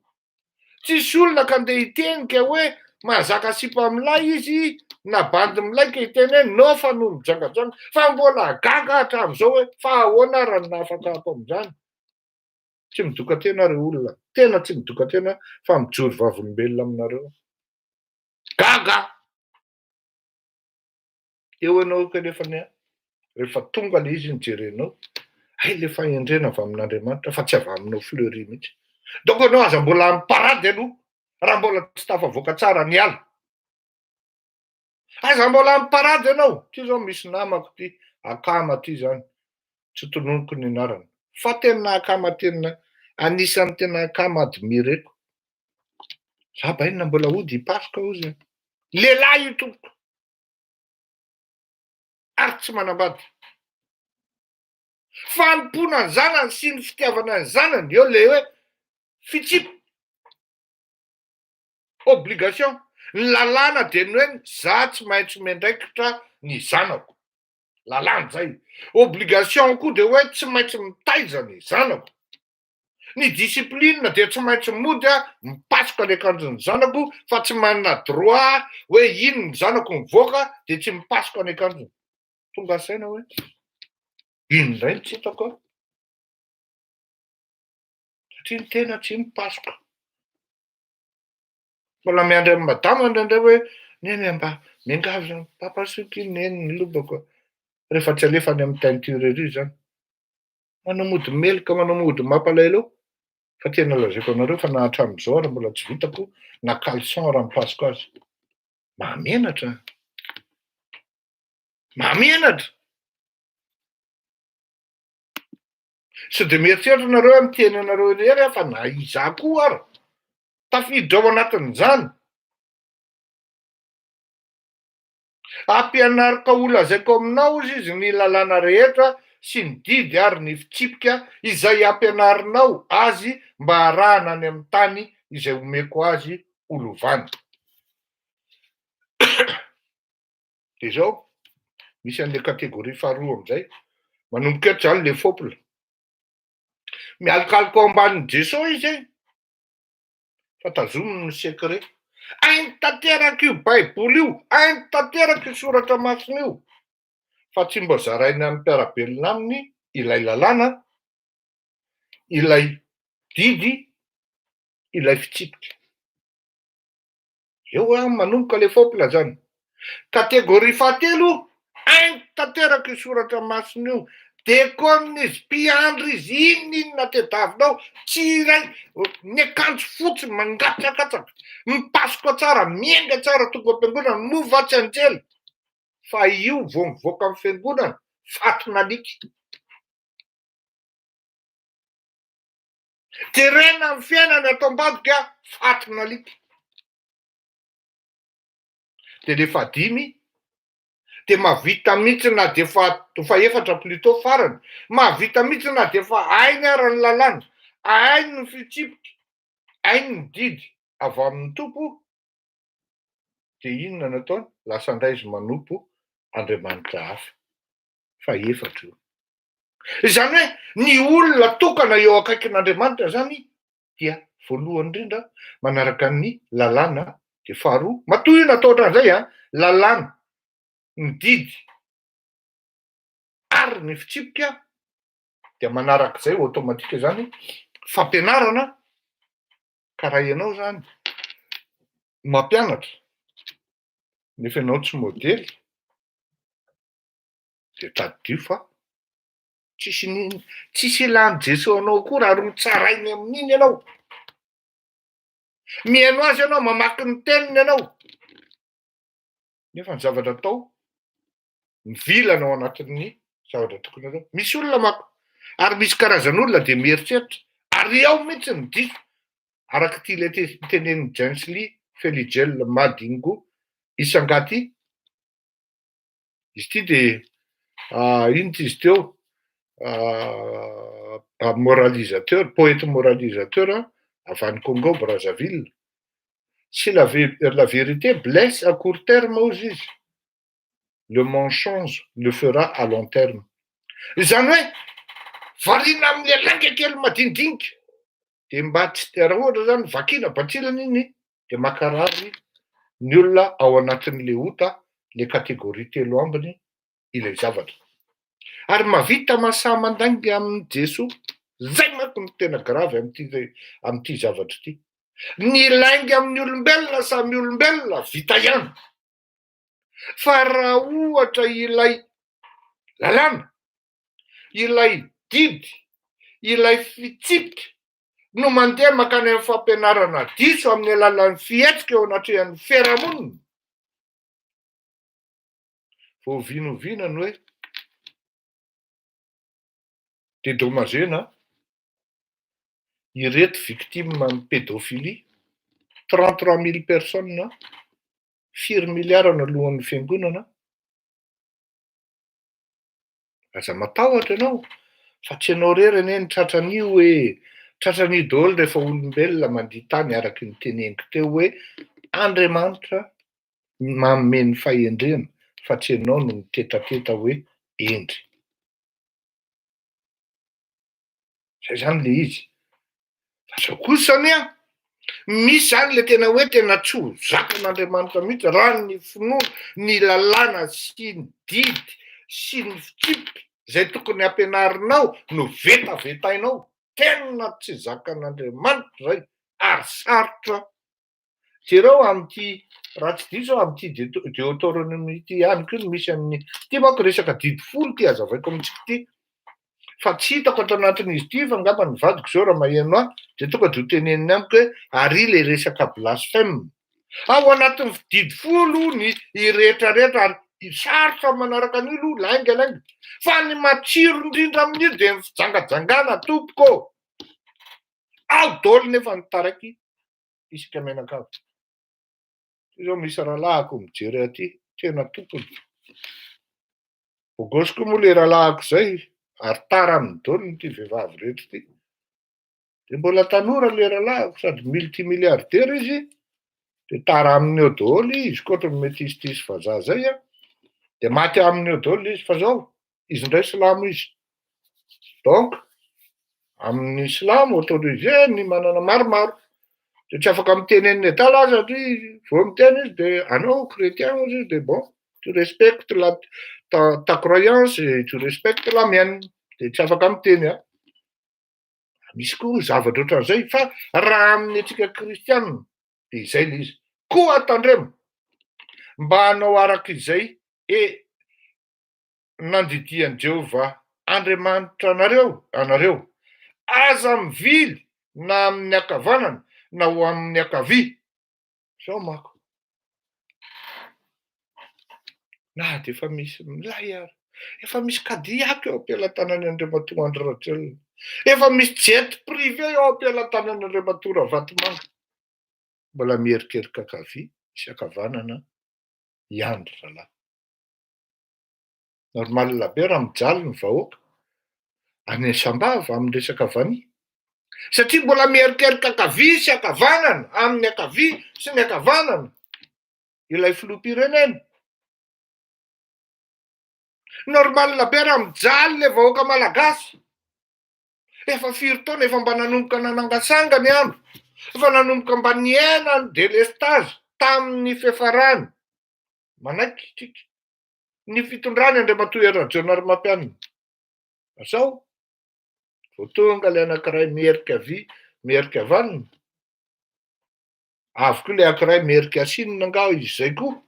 Tsisy olona ka ndeha hiteny ka hoe mahazaka sipa milay izy na bandy milay ka hiteny hoe non fa noho mijangajanga, fa mbola gaga hatramizao hoe fa ahoana ary no nahafantako an'izany? Tsy midoka tena ry olona, tena tsy midoka tena fa mijoro vavolombelona aminareo aho. Gaga aho! Eo ianao kanefany an, rehefa tonga le izy iny jerenao, hay le fahendrena avy amin'Andriamanitra fa tsy avy aminao Fleury mihitsy. Donc ianao aza mbola mi-parade aloha raha mbola tsy tafavoaka tsara ny ala. Aza mbola mi-parade ianao, ty zao misy namako ty, akama ty zany, tsy tononiko ny anarany, fa tena akama tena anisan'ny tena akama admireko. Za bainina mbola hody hipasoka hozy an. Lehilahy io tompoko. ary tsy manambady. Fanompoana ny zanany sy ny fitiavana ny zanany, eo le hoe fitsipi. Obligation. Ny lalàna dia ny hoe za tsy maintsy miandraikitra ny zanako. Lalàna zay. Obligation koa dia hoe tsy maintsy mitaiza ny zanako. Ny discipline dia tsy maintsy mody aho mipasoka ny akanjon'ny zanako fa tsy manana droit hoe iny ny zanako mivoaka dia tsy mipasoka ny akanjony. Tonga saina hoe iny indray no tsy hitako aho. Satria ny tena tsy mipasoka. Mbola miandry an'i madama indraindray hoe neny mba miangavy zany papasoky iny neny ny lobako rehefa tsy alefa any amin'ny teinture ery zany. Manao mody meloka, manao mody mampalahelo eo. Fa tena lazaiko anareo fa na hatramin'izao ary mbola tsy vitako na caleçon raha mipasoka azy. Mahamenatra. Mahamenatra. Sao dia mieritreritra nareo hoe miteny anareo irery aho fa na izaho koa ara tafiditra ao anatin'izany. Ampianariko ho lazaiko aminao hozy izy ny lalàna rehetra sy ny didy ary ny fitsipika izay ampianarinao azy mba harahana any amin'ny tany izay omeko azy ho lovany. Dia izao, misy an'ilay catégorie faharoa amin'izay, manomboka eto izany le fôpla. Mialokaloka ao ambanin'i Jeso izy e, fa tazominy ny secret. Hainy tanteraka io baiboly io, hainy tanteraka io soratra masina io, fa tsy mba zarainy amin'ny mpiara-belona aminy ilay lalàna, ilay didy, ilay fitsipika. Eo aho manomboka le fôpla zany. Catégorie fahatelo, hainy tanteraka io soratra masina io, dekônina izy, mpiandry izy, inona inona tediavinao, tsy iray, ny akanjo fotsy mangatsakatsaka, mipasoka tsara, miainga tsara tonga ao am-piangonana, moa va tsy anjely? Fa io vao mivoaka amin'ny fiangonana, fatin'alika. Jerena ny fiainany ato ambadika fatin'alika. De le fahadimy de mahavita mihitsy na de fa fahefatra plutôt farany, mahavita mihitsy na de fa hainy ara ny lalàna, hainy ny fitsipika, hainy ny didy avy amin'ny Tompo, de inona no ataony? Lasa indray izy manompo Andriamanitra hafa. Fahefatra io. Izany hoe ny olona tokana eo akaikin'Andriamanitra izany dia voalohany indrindra manaraka ny lalàna, dia faharoa, matoa io natao ohatran'izay an, lalàna, ny didy ary ny fitsipika dia manarak'izay automatique izany fampianarana, ka raha ianao izany mampianatra nefa ianao tsy modely dia tadidio fa tsisy n'inona, tsisy ilan'i Jesoa anao koa raha rotsarainy amin'iny ianao. Mihaino azy ianao, mamaky ny teniny ianao, nefa ny zavatra atao mivilana ao anatin'ny zavatra tokony atao. Misy olona manko, ary misy karazan'olona dia mieritreritra, ary ao mihitsy ny diso, araka ity ilay tenenin'i Jensly Felijel Madingo Isangati, Izy ity dia inona ity izy teo? Moralisateur, poète moralisateur avy any Congo Brazzaville. Si la la vérité blesse à court terme hozy izy, le mensonge le fera à long terme. Izany hoe variana amin'ilay lainga kely madinidinika dia mba tsy raha ohatra zany vakina bantsilana iny dia mankarary ny olona ao anatin'le ota le catégorie telo ambiny ilay zavatra. Ary mahavita mahasahy mandainga amin'i Jesoa. Zay manko no tena grave amin'ity amin'ity zavatra ity. Ny lainga amin'ny olombelona samy olombelona vita ihany. Fa raha ohatra ilay lalàna, ilay didy, ilay fitsipika no mandeha mankany amin'ny fampianarana diso amin'ny alalan'ny fihetsika eo anatrehan'ny fiarahamonina? Vao oviana oviana ny hoe dedomazena ireto victime ny pédophilie, 33 000 personnes, firy milliards no alohan'ny fiangonana? Aza matahotra ianao fa tsy ianao irery anie no tratran'io e! Tratran'io daholo rehefa olombelona mandia tany araky ny teneniko teo hoe. Andriamanitra manome ny fahendrena fa tsy ianao no mitetateta hoe hendry. Zay zany le izy. Fa zao kosa anie an, misy zany le tena hoe tena tsy ho zakan'Andriamanitra mihitsy raha ny finoana, ny lalàna sy ny didy sy ny fitsipika izay tokony hampianarinao no vetavetainao, tena tsy zakan'Andriamanitra zay ary sarotra Jereo amin'ity, raha tsy diso aho, amin'ity Deoteronomia ity ihany koa no misy an'ny, ity manko resaka didy folo ity hazavaiko amintsika ity, fa tsy hitako ato anatin'izy ity fa angamba ny vadiko izao raha maheno ahy dia tonga dia ho teneniny amiko hoe ary ilay resaka blasphème. Ao anatin'ny didy folo ny rehetrarehetra ary sarotra ny manaraka an'io aloha, lainga lainga. Fa ny matsiro indrindra amin'io dia ny fijangajangana tompoko ô! Ao daholo nefa ny taraiky isika mianakavy. Ty zao misy rahalahiko mijery aty, tena tompony. Bogosy koa moa le rahalahiko zay ary tara aminy daholo ity vehivavy rehetra ity. De mbola tanora le rahalahiko sady multimilliardaire izy, de tara aminy eo daholo izy koa ohatran'ny metisy vazaha zay an, de maty aminy eo daholo izy fa zao izy indray silamo izy. Donc amin'ny silamo autorisé ny manana maromaro, de tsy afaka miteny an'ny adala aho satria vao miteny izy de anao chrétien hozy izy de bon tu respectes la ta ta croyance et tu respectes la mienne, de tsy afaka miteny aho. Misy koa zavatra ohatran'izay fa raha amin'ny antsika kristianina de izay le izy. Koa tandremo mba hanao araka izay e nandidian'i Jehovah Andriamanitra anareo anareo, Aza mivily na amin'ny ankavanana na ho amin'ny ankavia. Izao manko, na dia efa misy milay ary, efa misy Cadillac eo am-pelatanan'i Andriamatoa Andry Rajoelina, efa misy jet privé eo am-pelatanan'i Andriamatoa Ravatomanga, mbola mierikerika ankavia sy ankavanana ihany ry zalahy. Normal be raha mijaly ny vahoaka any Sambava amin'ny resaka vania satria mbola mierikerika ankavia sy ankavanana amin'ny ankavia sy ny ankavanana ilay filoham-pirenena. Normal be raha mijaly le vahoaka malagasy. Efa firy taona efa mba nanomboka nanangasanga ny andro, efa nanomboka mba niaina ny delestazy tamin'ny fiafarany. Manaiky tsika. Ny fitondrany Andriamatoa Hery Rajaonarimampianina. Asao vao tonga ilay anankiray miherika havia, miherika havanana. Avy koa ilay anankiray miherika asinina angaha izy izay koa.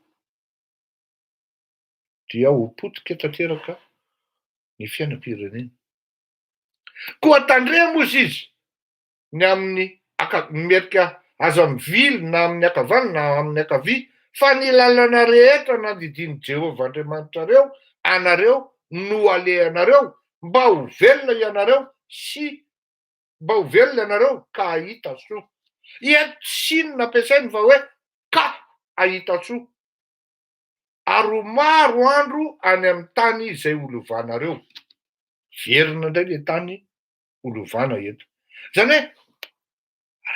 Dia ho potika tanteraka ny fiainam-pirenena. Koa tandremo hozy izy ny amin'ny aka- merika aza mivily na amin'ny ankavanana na amin'ny ankavia, fa ny lalana rehetra nandidian'i Jehovah Andriamanitrareo anareo no alehanareo, mba ho velona ianareo sy mba ho velona ianareo ka hahita soa. Eto tsy inona ampiasainy fa hoe ka hahita soa. Ary ho maro andro any amin'ny tany izay ho lovanareo. Verina indray ilay tany ho lovana eto. Zany hoe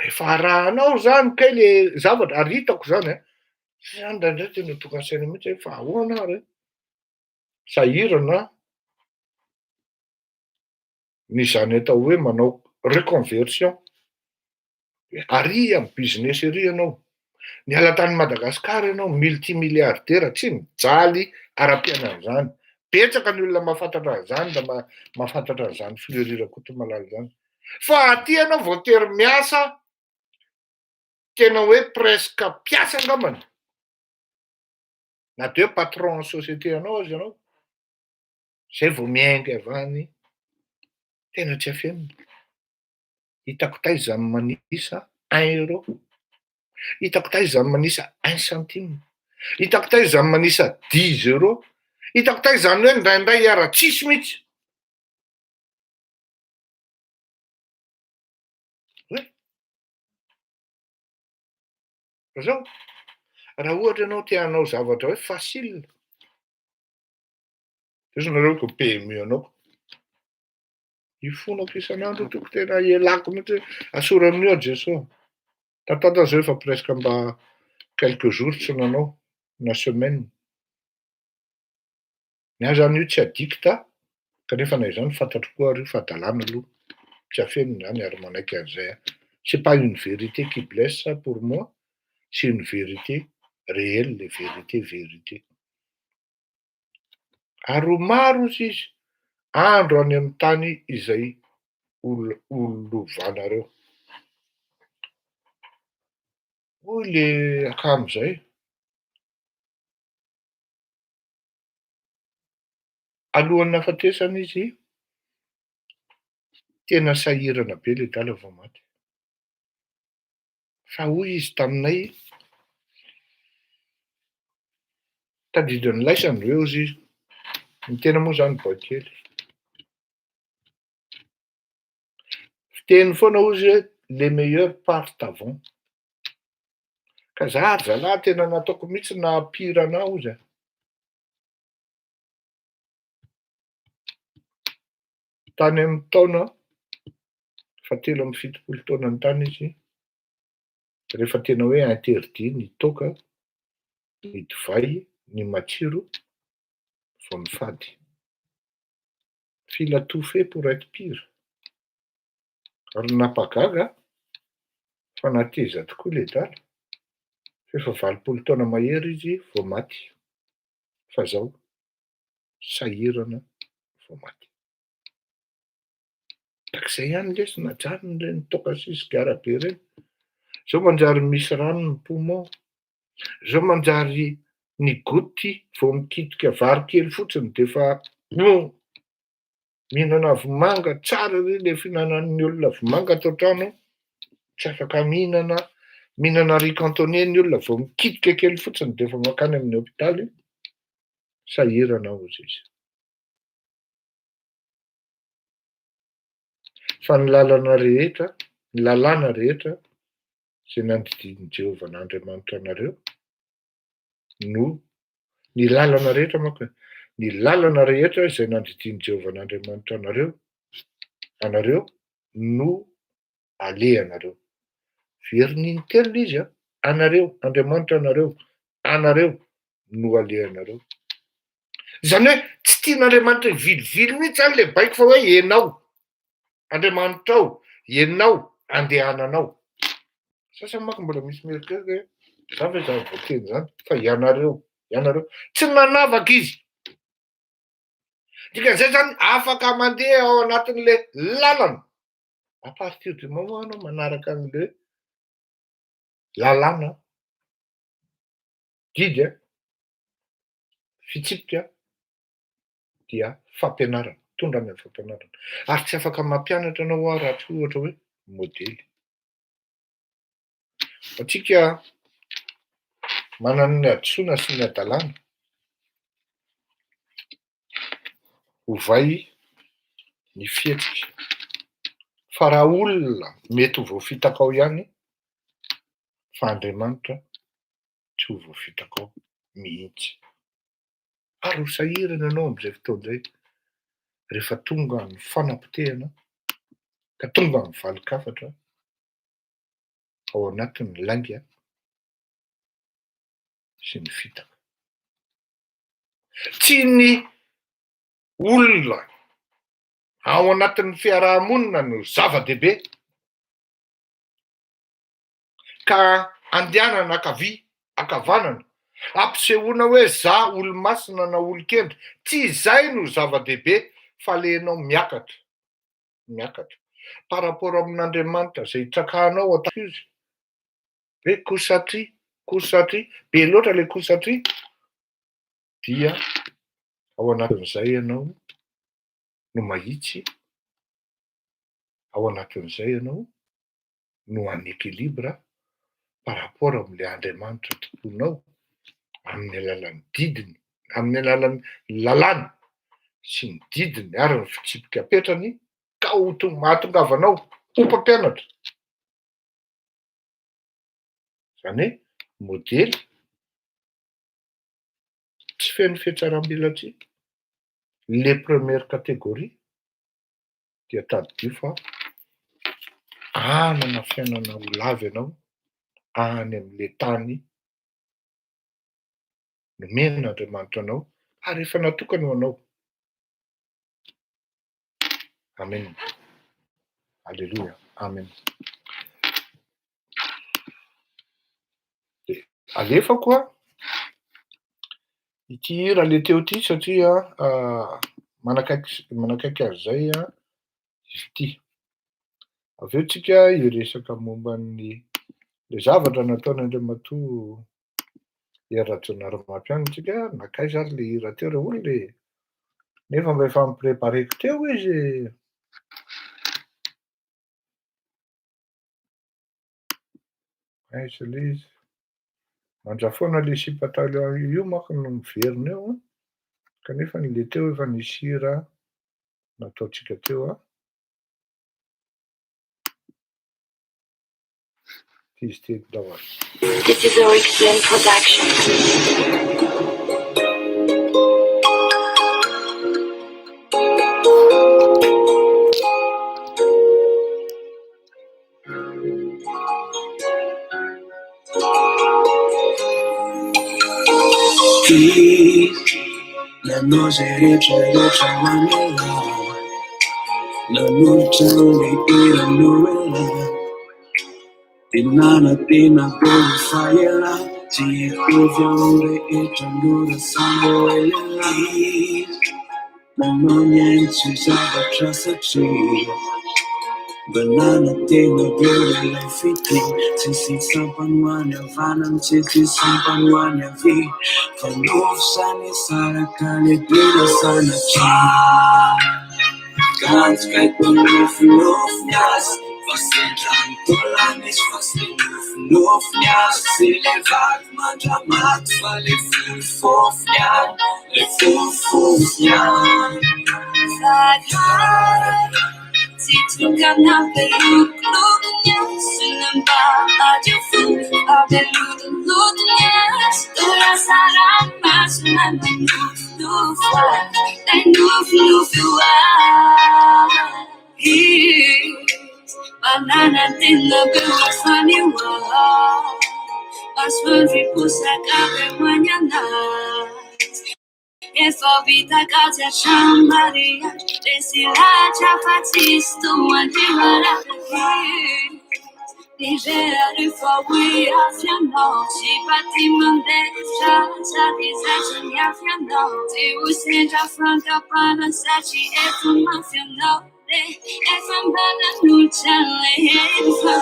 rehefa arahanao zany kay le zavatra ary hitako zany an, zay zany indraindray tena tonga saina mihitsy hoe fa ahoana ary e? Sahirana ny zany atao hoe manao reconversion. Ary amin'ny business ery ianao, niala tany Madagascar ianao, multi milliardaire, tsy mijaly ara-piainana izany. Betsaka ny olona mahafantatra an'izany raha mahafantatra an'izany Fleury Rakotomalala izany. Fa aty ianao voatery miasa tena hoe presque mpiasa angambany, na dia hoe patron ny société anao aza ianao, zay vao miainga avy any, tena tsy afenina. Hitako taiza ny manisa un euro, hitako taiza ny manisa un centime, hitako taiza ny manisa dix euro, hitako taiza ny hoe indraindray ara tsisy mihitsy. Oe! Fa zao, raha ohatra ianao te hanao zavatra hoe facile, zao nareo ko PMU anao ko. Ifonako isan'andro tompoko tena ialako mihitsy hoe asory amin'io aho Jesoa. Tatata zao efa presque mba quelques jours tsy nanao na semaine. Ny ahy zany io tsy addict kanefa na izany fantatro koa ary io fa hadalana aloha, tsy afenina zany ary manaiky an'izay aho. C'est pas une vérité qui blesse pour moi, c'est une vérité réelle et vérité vérité. Ary ho maro ozy izy andro any amin'ny tany izay ol- ho lovanareo. Hoy le akama izay. Alohan'ny nahafatesana izy, tena sahirana be le dala vao maty. Fa hoy izy taminay, tadidin'ny laisany ve hozy izy? Ny tena moa zany boay kely. Fiteny foana hozy hoe les meilleurs partent avant. Ka za ry zalahy tena nataoko mihitsy naha-pire anah hozy a. Tany amin'ny taona fahatelo amby fitopolo taonany tany izy, rehefa tena hoe interdit ny toaka, ny divay, ny matsiro vao nifady. F'il a tout fait pour être pire. Ary ny nampahagaga fa nateza tokoa ledala, f'efa 80 taona mahery izy vao maty, fa zao sahirana vao maty. Tak'izay ihany lesy najanony ireny toaka sy sigara be ireny. Zao manjary misy rano ny poumon, zao manjary ny goutte vao mikitika vary kely fotsiny de efa mihinana vomanga, tsara ery le fihinanan'ny olona vomanga ato an-trano, tsy afaka mihinana, mihinana riz cantonais ny olona vao mikitika kely fotsiny de efa mankany amin'ny hopitaly, sahirana hozy izy. Fa ny lalana rehetra, ny lalàna rehetra izay nandidian'i Jehovah Andriamanitra anareo no, ny lalana rehetra manko e, ny lalana rehetra izay nandidian'i Jehovah Andriamanitra anareo, anareo no alehanareo. Veriny intelo izy an, anareo, Andriamanitra anareo, anareo no alehanareo. Izany hoe tsy tian'Andriamanitra hivilivily mihitsy izany ilay baiko fa hoe ianao, Andriamanitrao, ianao, andehananao. Sasany manko mbola misy mieritreritra hoe za ve zany voateny zany fa ianareo, ianareo. Tsy nanavaka izy. Dikan'izay zany afaka mandeha ao anatin'le lalana. À partir du moment anao manaraka an'le lalàna, didy a, fitsipika dia fampianarana, mitondra any amin'ny fampianarana. Ary tsy afaka mampianatra anao aho raha tsy ohatra hoe modely. Antsika manana ny hadisoana sy ny hadalana, ovay ny fihetsika. Fa raha olona mety ho voafitakao ihany, fa Andriamanitra tsy ho voafitakao mihitsy. Ary ho sahirana ianao amin'izay fotoana izay, rehefa tonga ny fanapotehana, ka tonga ny valin-kafatra ao anatin'ny lainga sy ny fitaka. Tsy ny olona ao anatin'ny fiaraha-monina no zava-dehibe ka andehanana ankavia ankavanana, ampisehoana hoe za olo-masina na olon-kendry, tsy izay no zava-dehibe fa le enao miakatra, miakatra par rapport amin'Andriamanitra zay itrakahanao atao izy hoe ko satria, ko satria, be loatra le ko satria dia ao anatin'izay ianao no mahitsy, ao anatin'izay ianao no en équilibre par rapport amin'ilay Andriamanitra tompoinao amin'ny alalan'ny didiny, amin'ny alalan'ny lalàny sy ny didiny ary ny fitsipika apetrany ka ho to- mahatongavanao ho mpampianatra. Izany hoe modely tsy feno fihatsaram-belatsihy, les premières catégories dia tadidio fa hanana fiainana ho lava ianao any amin'ilay tany. nomen'Andriamanitra anao ary efa natokany ho anao. Amen. Aleloia. Amen. De alefako a ity hira le teo ity satria manakaiky manakaiky an'izay izy ity. Avy eo tsika hiresaka momba ny le zavatra nataon'Andriamatoa Hery Rajaonarimampianina tsika, nankaiza ary le hira teo re olona e? Nefa mba efa ni-prépareko teo izy e. Aiza le izy? Mandrafoana le sipa taloha io manko no miverina eo an, kanefa le teo efa nisy hira nataontsika teo an. Ity izy ity ndao ary. This is Origin Production. Nanao izay rehetra rehetra ho an'ialahy, nanolotra ny hiranao elah, dia nanantena be fa ialahy tsy hitovy amin'ny rehetra mora sambo elahy. Nanao ny ainy tsy ho zavatra satria mba nanantena be ilay fitia. Tsisy sampany ho any havanana, tsisy sampany ho any havia, fa nofy sa nisaraka lehibe na sanatria. Kanjo kay toa nofinofy ny azy, fa sendra ny taolana izy fa tsy nofinofy ny azy. Tsy ilay vady mandramaty fa ilay fofofofy ny ahy, ilay fofofofy ny ahy. Tsy tokana be lokoloko ny azy, ny mba hadio fo fa be lotoloto ny azy. Toa lasa ranomaso mananofinofy ahy, ilay nofinofy ho ahy. Mananantena be ho fanio ahy, masoandro hiposaka be ho any anaty. Efa vita kajy hatramin'ny mariazy, resy lahatra fa tsisy toa an-dry Marary. Nirehareha ho hiafy anao, tsy mpaty mandefitra sady zatra miafy anao. Tsy ho sendra fankampana satria efa mafy anao. Efa mba nanolotra an'ilay hery fa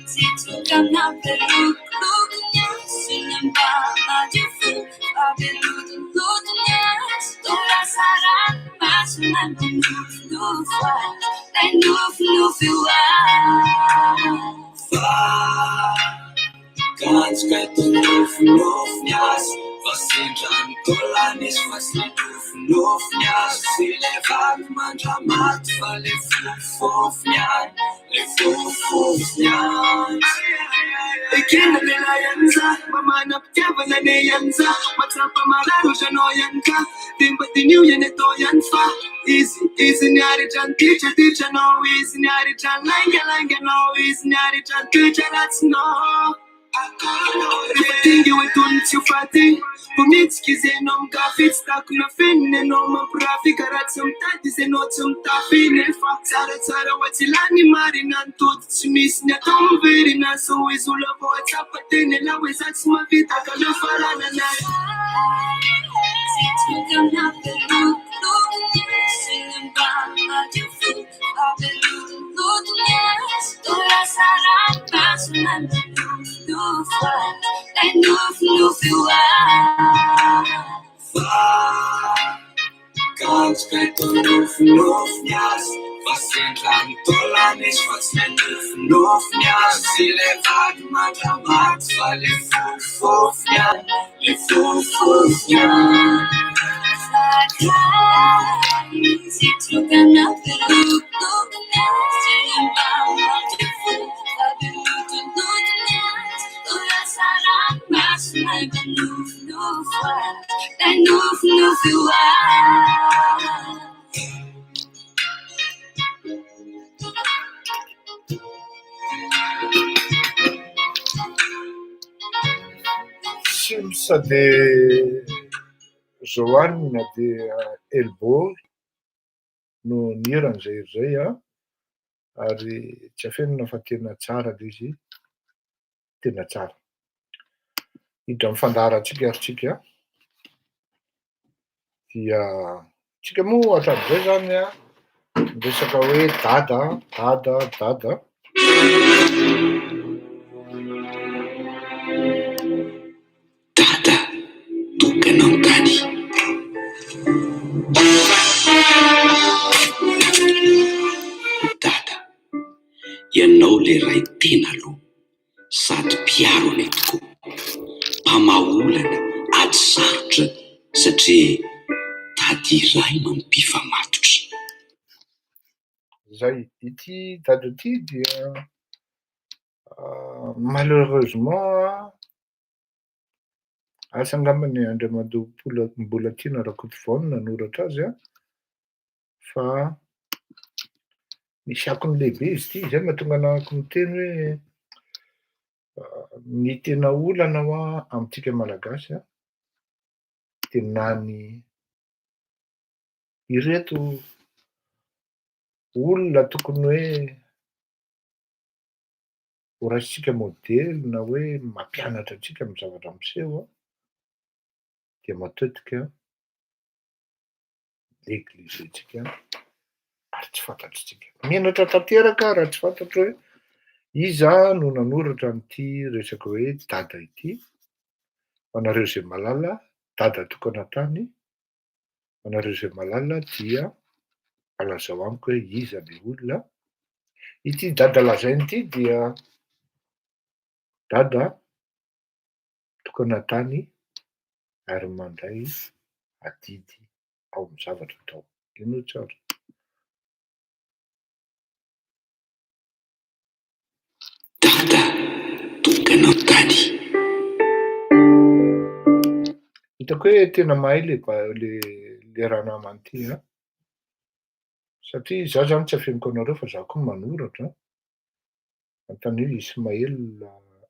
tsy tokana be lokoloko ny azy, ny mba hadio fo fa be lotoloto ny azy. Toa lasa ranomaso mananofinofy ahy, ilay nofinofy ho ahy. Fa kanjo kay toa nofinofy ny azy, fa sendra ny taolana izy fa tsy nofinofy ny azy. Tsy ilay vady mandramaty fa ilay fofofofy ny ahy, ilay fofofofy ny ahy. Ekena lehilahy ihany za, mba manam-pitiavana anie ihany za, mahatsapa marary ohatranao ihany ka, dia mba diniho ihany atao ihany fa izy, izy niaritra ny ditraditranao, izy niaritra ny laingalainganao, izy niaritra ny toetra ratsinao. Rehefa tingy hoe tony tsy ho faty, vao mitsiky izy ianao mikafy, tsy takona fenina ianao mampirafy, ka raha tsy mitady izy ianao tsy mitafy, nefa tsaratsara ho atsy lany marina ny tody tsy misy ny atao miverina, sao izy olona vao hatsapa tena ialahy hoe za tsy mahavita ka aleo faranana. Tsy tokana be lokoloko ny azy, ny mba hadio fo fa be lotoloto ny azy. Toa lasa ranomaso mananofinofy ahy, ilay nofinofy ho ahy. Fa kanjo kay toa nofinofy ny azy, fa sendra ny taolana izy fa tsy ilay nofinofy ny azy. Tsy ilay vady mandramaty fa ilay fofofofy ny ahy, ilay fofofofy ny ahy. Tsy tokana be lokoloko ny azy, ny mba hadio fo fa be lotoloto ny azy. Toa lasa ranomaso mananofinofy ahy, ilay nofinofy ho ahy. Tsy Gims de Joan de Elbow no nihira an'izay hira izay an, ary tsy afenina fa tena tsara ilay izy, tena tsara. Hiditra amin'ny fandaharantsika ary tsika dia tsika moa hatramin'izay zany an, miresaka hoe dada, dada, dada. Dada tokana an-tany. Dada, ianao ilay ray tena aloha sady mpiaro anay tokoa. Mpamaha olana, ady sarotra satria tady iray mampifamatotra. Zay, ity dada ity dia malheureusement asa angambany Andriamatoa Mbolatiana Rakotovao no nanoratra azy an, fa misy akony lehibe izy ity, izay mahatonga anahako miteny hoe ny tena olana hoa amintsika Malagasy an, dia na ny ireto olona tokony hoe ho raisintsika modely na hoe mampianatra antsika amin'ny zavatra miseho an, dia matetika negliger-ntsika ary tsy fantatritsika. Menatra tanteraka aho raha tsy fantatro hoe iza no nanoratra an'ity resaka hoe dada ity. Ho anareo izay mahalala, dada tokana tany, ho anareo izay mahalala dia alazao amiko hoe iza ilay olona. Ity dada lazainy ity dia dada tokana tany ary mandray adidy ao amin'ny zavatra atao. Henoy tsara. Dada tokana an-tany. Hitako hoe tena mahay le ba- le le ranamana ity an! Satria izaho zany tsy afeniko anareo fa izaho koa manoratra an! Anontanio Ismaël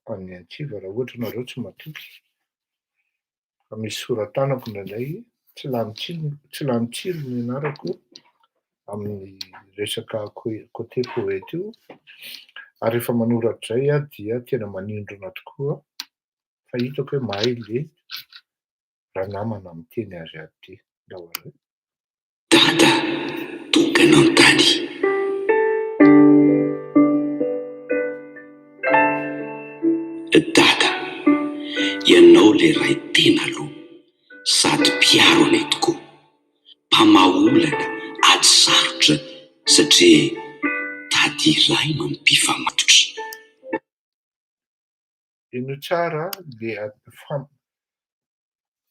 any Antsiva raha ohatra nareo tsy matoky fa misy sora-tanako indraindray tsy lany tsilo tsy lany tsilo ny anarako amin'ny resaka côté poète io ary rehefa manoratra izay aho dia tena manindrona tokoa fa hitako hoe mahay le ranamana miteny azy ato ity. Ndao ary. Dada tokana an-tany. Dada, ianao ilay ray tena aloha sady mpiaro anay tokoa. Mpamaha olana, ady sarotra satria tady iray mampifamatotra. Henoy tsara le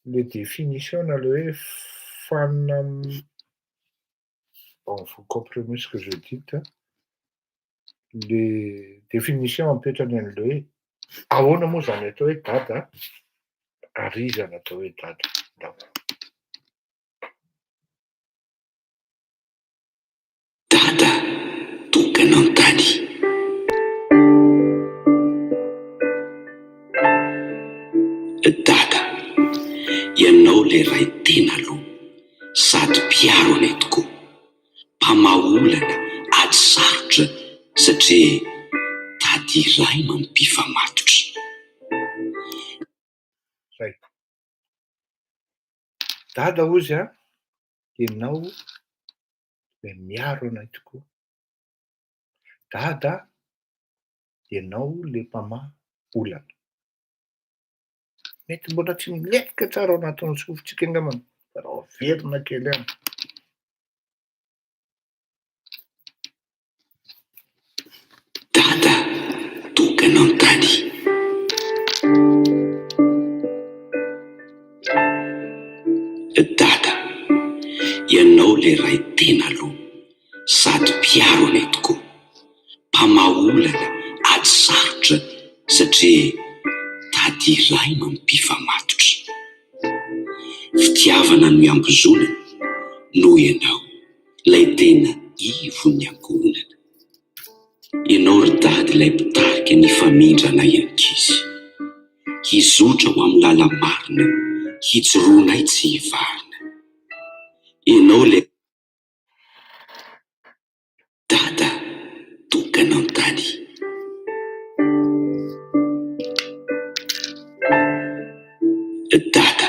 le définition na le hoe fanam- bon vous comprenez ce que je dis hein, le définition apetrany an'le hoe ahoana moa zany atao hoe dada ary iza no atao hoe dada. Ndao. Dada tokana an-tany. Dada, ianao ilay ray tena aloha sady mpiaro anay tokoa. Mpamaha olana, ady sarotra satria tady iray mampifamatotra. Zay. Dada hozy an, ianao ilay miaro anay tokoa. Dada, ianao ilay mpamaha olana. Mety mbola tsy milentika tsara ao anatin'ny sofintsika angambany, fa raha averina kely ihany. Dada tokana an-tany. Dada, ianao ilay ray tena aloha sady mpiaro anay tokoa. Mpamaha olana, ady sarotra satria tady iray mampifamatotra. Fitiavana no iambozonana noho ianao ilay tena ivon'ny ankohonana. Ianao ry Dada ilay mpitarika ny famindranay ankizy. Hizotra ho amin'ny lala-marina, hijoroanay tsy hivarina. Ianao ilay Dada tokana an-tany. Dada,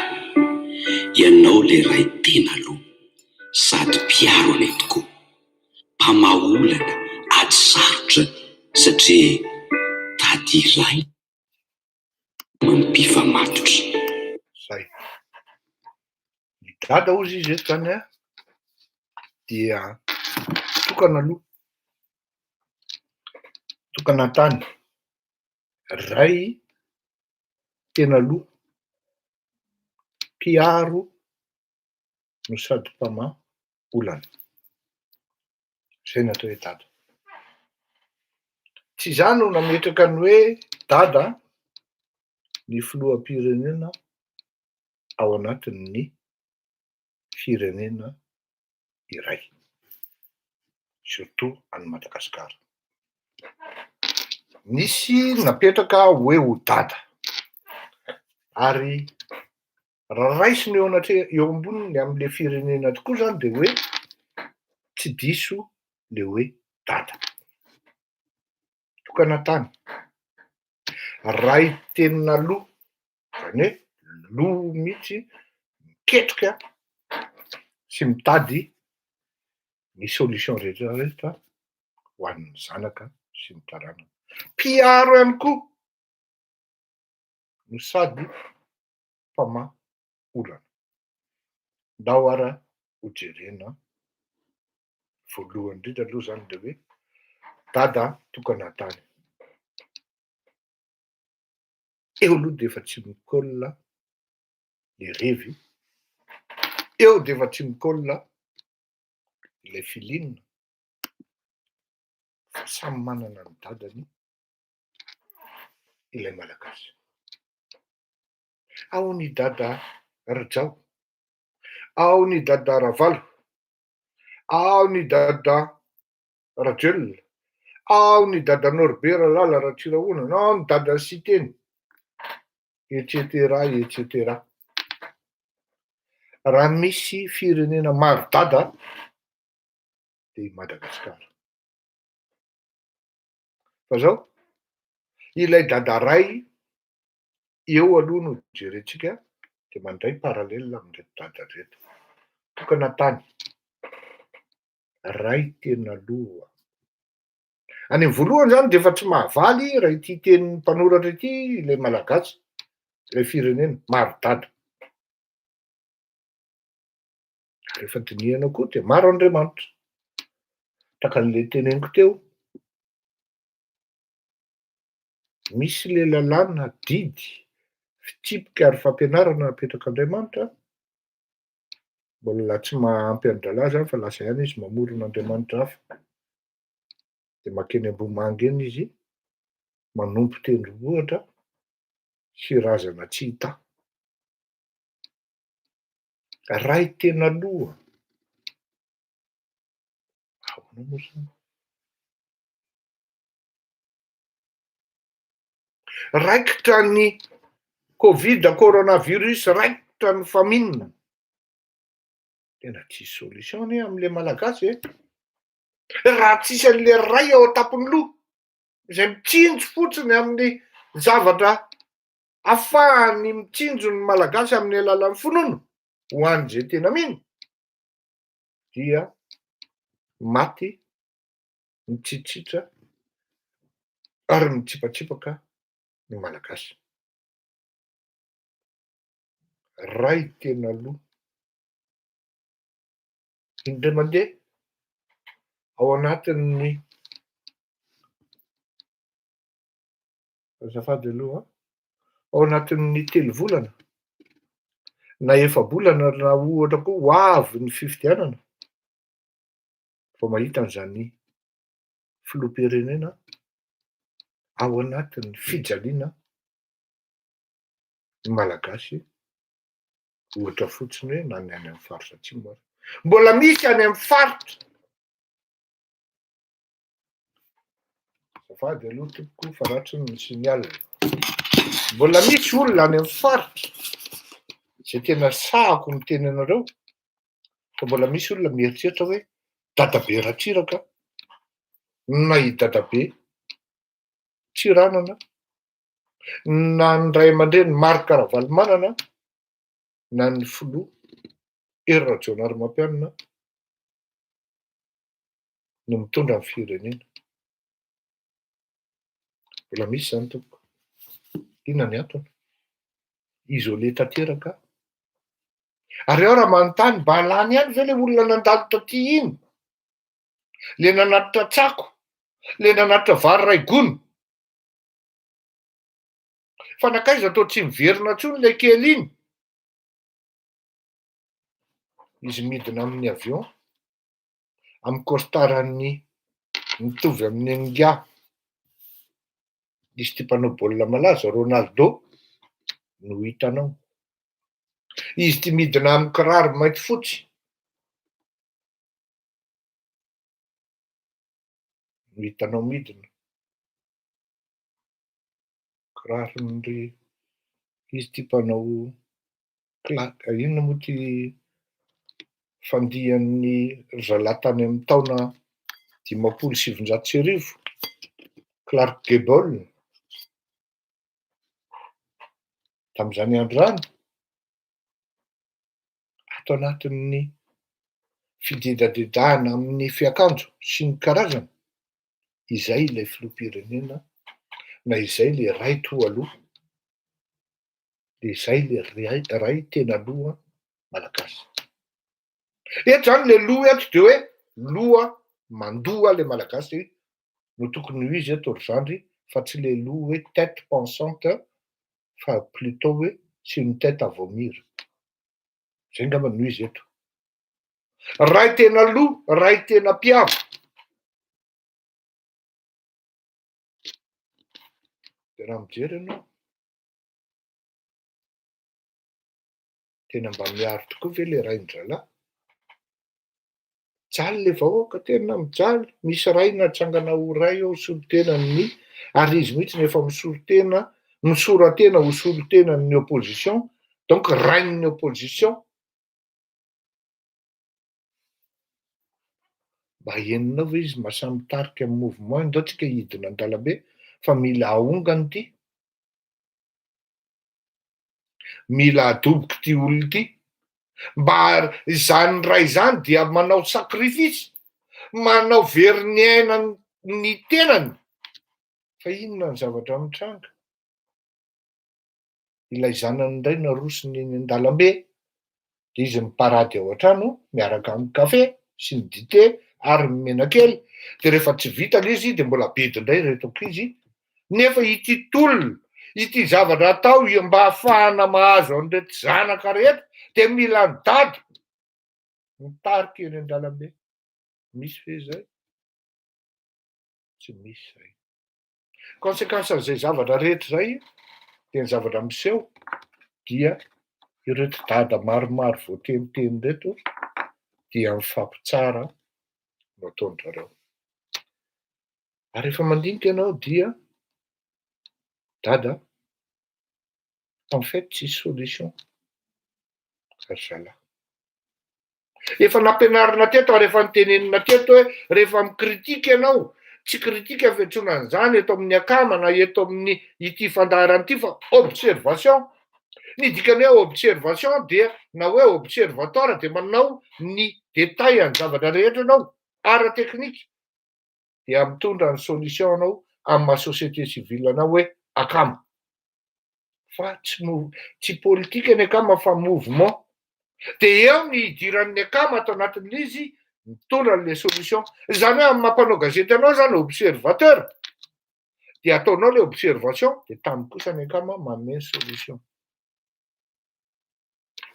ianao ilay Ray tena aloha, sady mpiaro anay tokoa. Mpamaha olana, ady sarotra satria tady iray mampifamatotra. Zay. Ny dada hozy izy eto zany an, dia tokana aloha, tokana an-tany, ray tena loha, mpiaro no sady mpamaha olana. Zay ny atao hoe dada. Tsy izaho no nametraka ny hoe dada ny filoham-pirenena ao anatin'ny firenena iray, surtout any Madagasikara. Nisy napetraka hoe ho dada ary Raha raisina eo anatreha eo amboniny amle firenena tokoa zany de hoe tsy diso le hoe dada. Tokana tany. Ray tena loha, zany hoe loha mihitsy miketrika sy mitady ny solution rehetra rehetra ho an'ny zanaka sy ny taranaka. Mpiaro ihany koa no sady mpamaha olana. Ndao ara ho jerena voalohany indrindra aloha zany le hoe dada tokana tany. Eo aloha de efa tsy mi-colle le revy, eo de efa tsy mi-colle ilay feeling fa samy manana ny dadany ilay Malagasy. Ao ny dada Rajao, ao ny dada Ravalo, ao ny dada Rajoelina, ao ny dada Norbert Lala Ratsirahonana, ao ny dada Siteny, etc etc. Raha misy firenena maro dada dia i Madagasikara. Fa zao, ilay dada ray eo aloha no jerentsika de mandray parallèle amin'ireto dada reto. Tokana tany, ray tena loha. Any amin'ny voalohany zany de efa tsy mahavaly raha ity tenin'ny mpanoratra ity ilay malagasy, ilay firenena, maro dada. Rehefa dinihana koa dia maro Andriamanitra. Tahaka an'ilay teneniko teo, misy le lalàna, didy, fitsipika ary fampianarana napetrak'Andriamanitra, mbola tsy mahampy an-drahalahy zany fa lasa ihany izy mamorona Andriamanitra hafa, de mankeny Ambohimanga eny izy manompo tendrombohitra sy razana tsy hita. Ray tena loha. Ahoana moa zany? Raikitra ny covid coronavirus, raikitra ny famine. Tena tsisy solution anie amle malagasy e. Raha tsisy an'le ray ao an-tampon'ny loha, izay mitsinjo fotsiny amin'ny zavatra afahany mitsinjo ny Malagasy amin'ny alalan'ny finoana ho an'izay tena mino dia maty mitsitsitra ary mitsipatsipaka ny Malagasy. Ray tena loha. Indray mandeha ao anatin'ny Azafady aloha an. Ao anatin'ny telo volana na efa-bolana na ohatra koa ho avy ny fifidianana vao mahita an'izany filoham-pirenena ao anatin'ny fijaliana ny Malagasy, ohatra fotsiny hoe na ny any amin'ny faritra atsimo ary. Mbola misy any amin'ny faritra. Azafady aloha tompoko fa ratsy ny signal. Mbola misy olona any amin'ny faritra izay tena sahako miteny anareo fa mbola misy olona mieritreritra hoe dadabe Ratsiraka na i dadabe Tsiranana na ny ray aman-dreny Marc Ravalomanana na ny filoha Hery Rajaonarimampianina no mitondra ny firenena. Mbola misy izany tompoko. Inona ny antony? Isolé tanteraka. Ary ao raha manontany mba lany ihany ve le olona nandalo taty iny? Le nanatitra tsako, le nanatitra vary iray gony. Fa nankaiza toa tsy miverina intsony ilay kely iny? Izy midina amin'ny avion, amin'ny costard-n'ny mitovy amin'ny an'ingahy izy ity mpanao baolina malaza Ronaldo no hitanao. Izy ity midina amin'ny kiraro mainty fotsy no hitanao midina. Kiraron'ny izy ity mpanao Claque, inona moa ity fandihan'ny ry zalahy tany amin'ny taona 1950, Clark Gable, tamin'izany andro izany, ato anatin'ny fidedadedahana amin'ny fiakanjo sy ny karazany, izay ilay filoham-pirenena na izay ilay ray teo aloha. de zay le ray tena loha malagasy. Eto zany le loha eto de hoe loha mandoa le malagasy no tokony ho izy eto ry zandry fa tsy le loha hoe tête pensante fa plutot hoe c'est une tête à vomir. Zay ngamba no izy eto. Ray tena loha, ray tena mpiavo. De raha mijery ianao, Tena mba miaro tokoa ve le rain-drahalahy? Mijaly le vahoaka, tena mijaly. Misy ray natsangana ho ray eo solontenan'ny, ary izy mihitsy no efa misolo-tena, misora-tena ho solontenan'ny opposition, donc rain'ny opposition. Mba henonao ve izy mahasahy mitarika ny mouvement, ndao tsika hidina an-dalambe fa mila ahongana ity. Mila adoboka ity olona ity. Mba izany ray izany dia manao sacrifice, manao very ny aina ny tenany. Fa inona ny zavatra mitranga? Ilay zanany indray narosony eny an-dalambe, dia izy miparady ao an-trano miaraka amin'ny kafe sy ny dite ary ny menakely, dia rehefa tsy vita ilay izy dia mbola bedy indray ireto ankizy, nefa ity tolona, ity zavatra atao mba hahafahana mahazo an'ireto zanaka rehetra dia mila an'i Dada mitarika eny an-dalambe, misy ve izay? Tsy misy izay. Conséquence an'izay zavatra rehetra izay dia ny zavatra miseho dia ireto dada maromaro voateniteny ireto dia mifampitsara no ataon-dry zareo. Ary rehefa mandinika ianao dia dada en fait tsisy solution ry zalahy. Efa nampianarina teto ary efa notenenina teto hoe rehefa mi-critique ianao, tsy critique fiantsoana an'izany eto amin'ny akama na eto amin'ny ity fandaharana ity fa observation. Ny dikan'ny hoe observation dia na hoe observatoire dia manao ny détail ny zavatra rehetra ianao, ara-teknika, dia mitondra ny solution anao amin'ny maha société civile anao hoe akama. Fa tsy mou- tsy politika ny akama fa mouvement. De eo ny hidiran'ny akama ato anatin'ilay izy mitondra an'le solution. Izany hoe amin'ny maha mpanao gazety anao zany observateur de ataonao le observation de tamy kosa ny akama manome ny solution.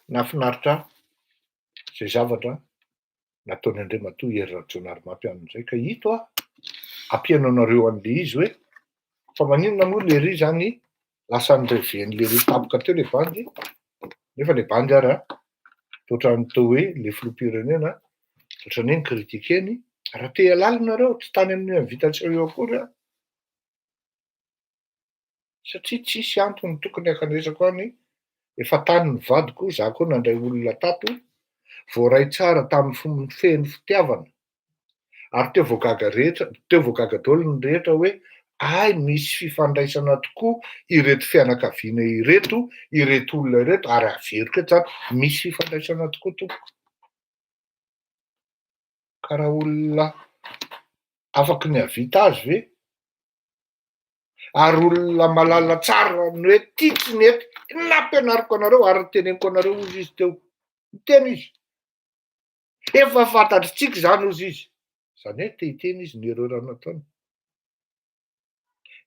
Nahafinaritra ahy izay zavatra nataon'i Andriamatoa Hery Rajaonarimampianina izay ka ito aho ampihaino anareo an'le izy hoe fa maninona moa lery zany lasa ni-reven'i lery tampoka teo le bandy nefa le bandy ara toatran'ny toa hoe le filoham-pirenena ohatran'ny hoe ni-critiquer-ny raha te hialala nareo tsy tany amin'io invitation io akory aho. Satria tsisy antony tokony hankanesako any, efa tany ny vadiko, za koa nandray olona tato, voaray tsara tamin'ny fo feno fitiavana, ary teo vao gaga rehetra, teo vao gaga daholo ny rehetra hoe hay misy fifandraisana tokoa ireto fianakaviana ireto, ireto olona ireto, ary averiko eto zany, misy fifandraisana tokoa tompoko. Ka raha olona afaky ny hahavita azy ve? Ary olona malala tsara ny hoe ty tsy nety, nampianariko anareo ary noteneniko anareo hozy izy teo, niteny izy. Efa fantatritsika izany hozy izy. Izany hoe te hiteny izy ny erreur nataony.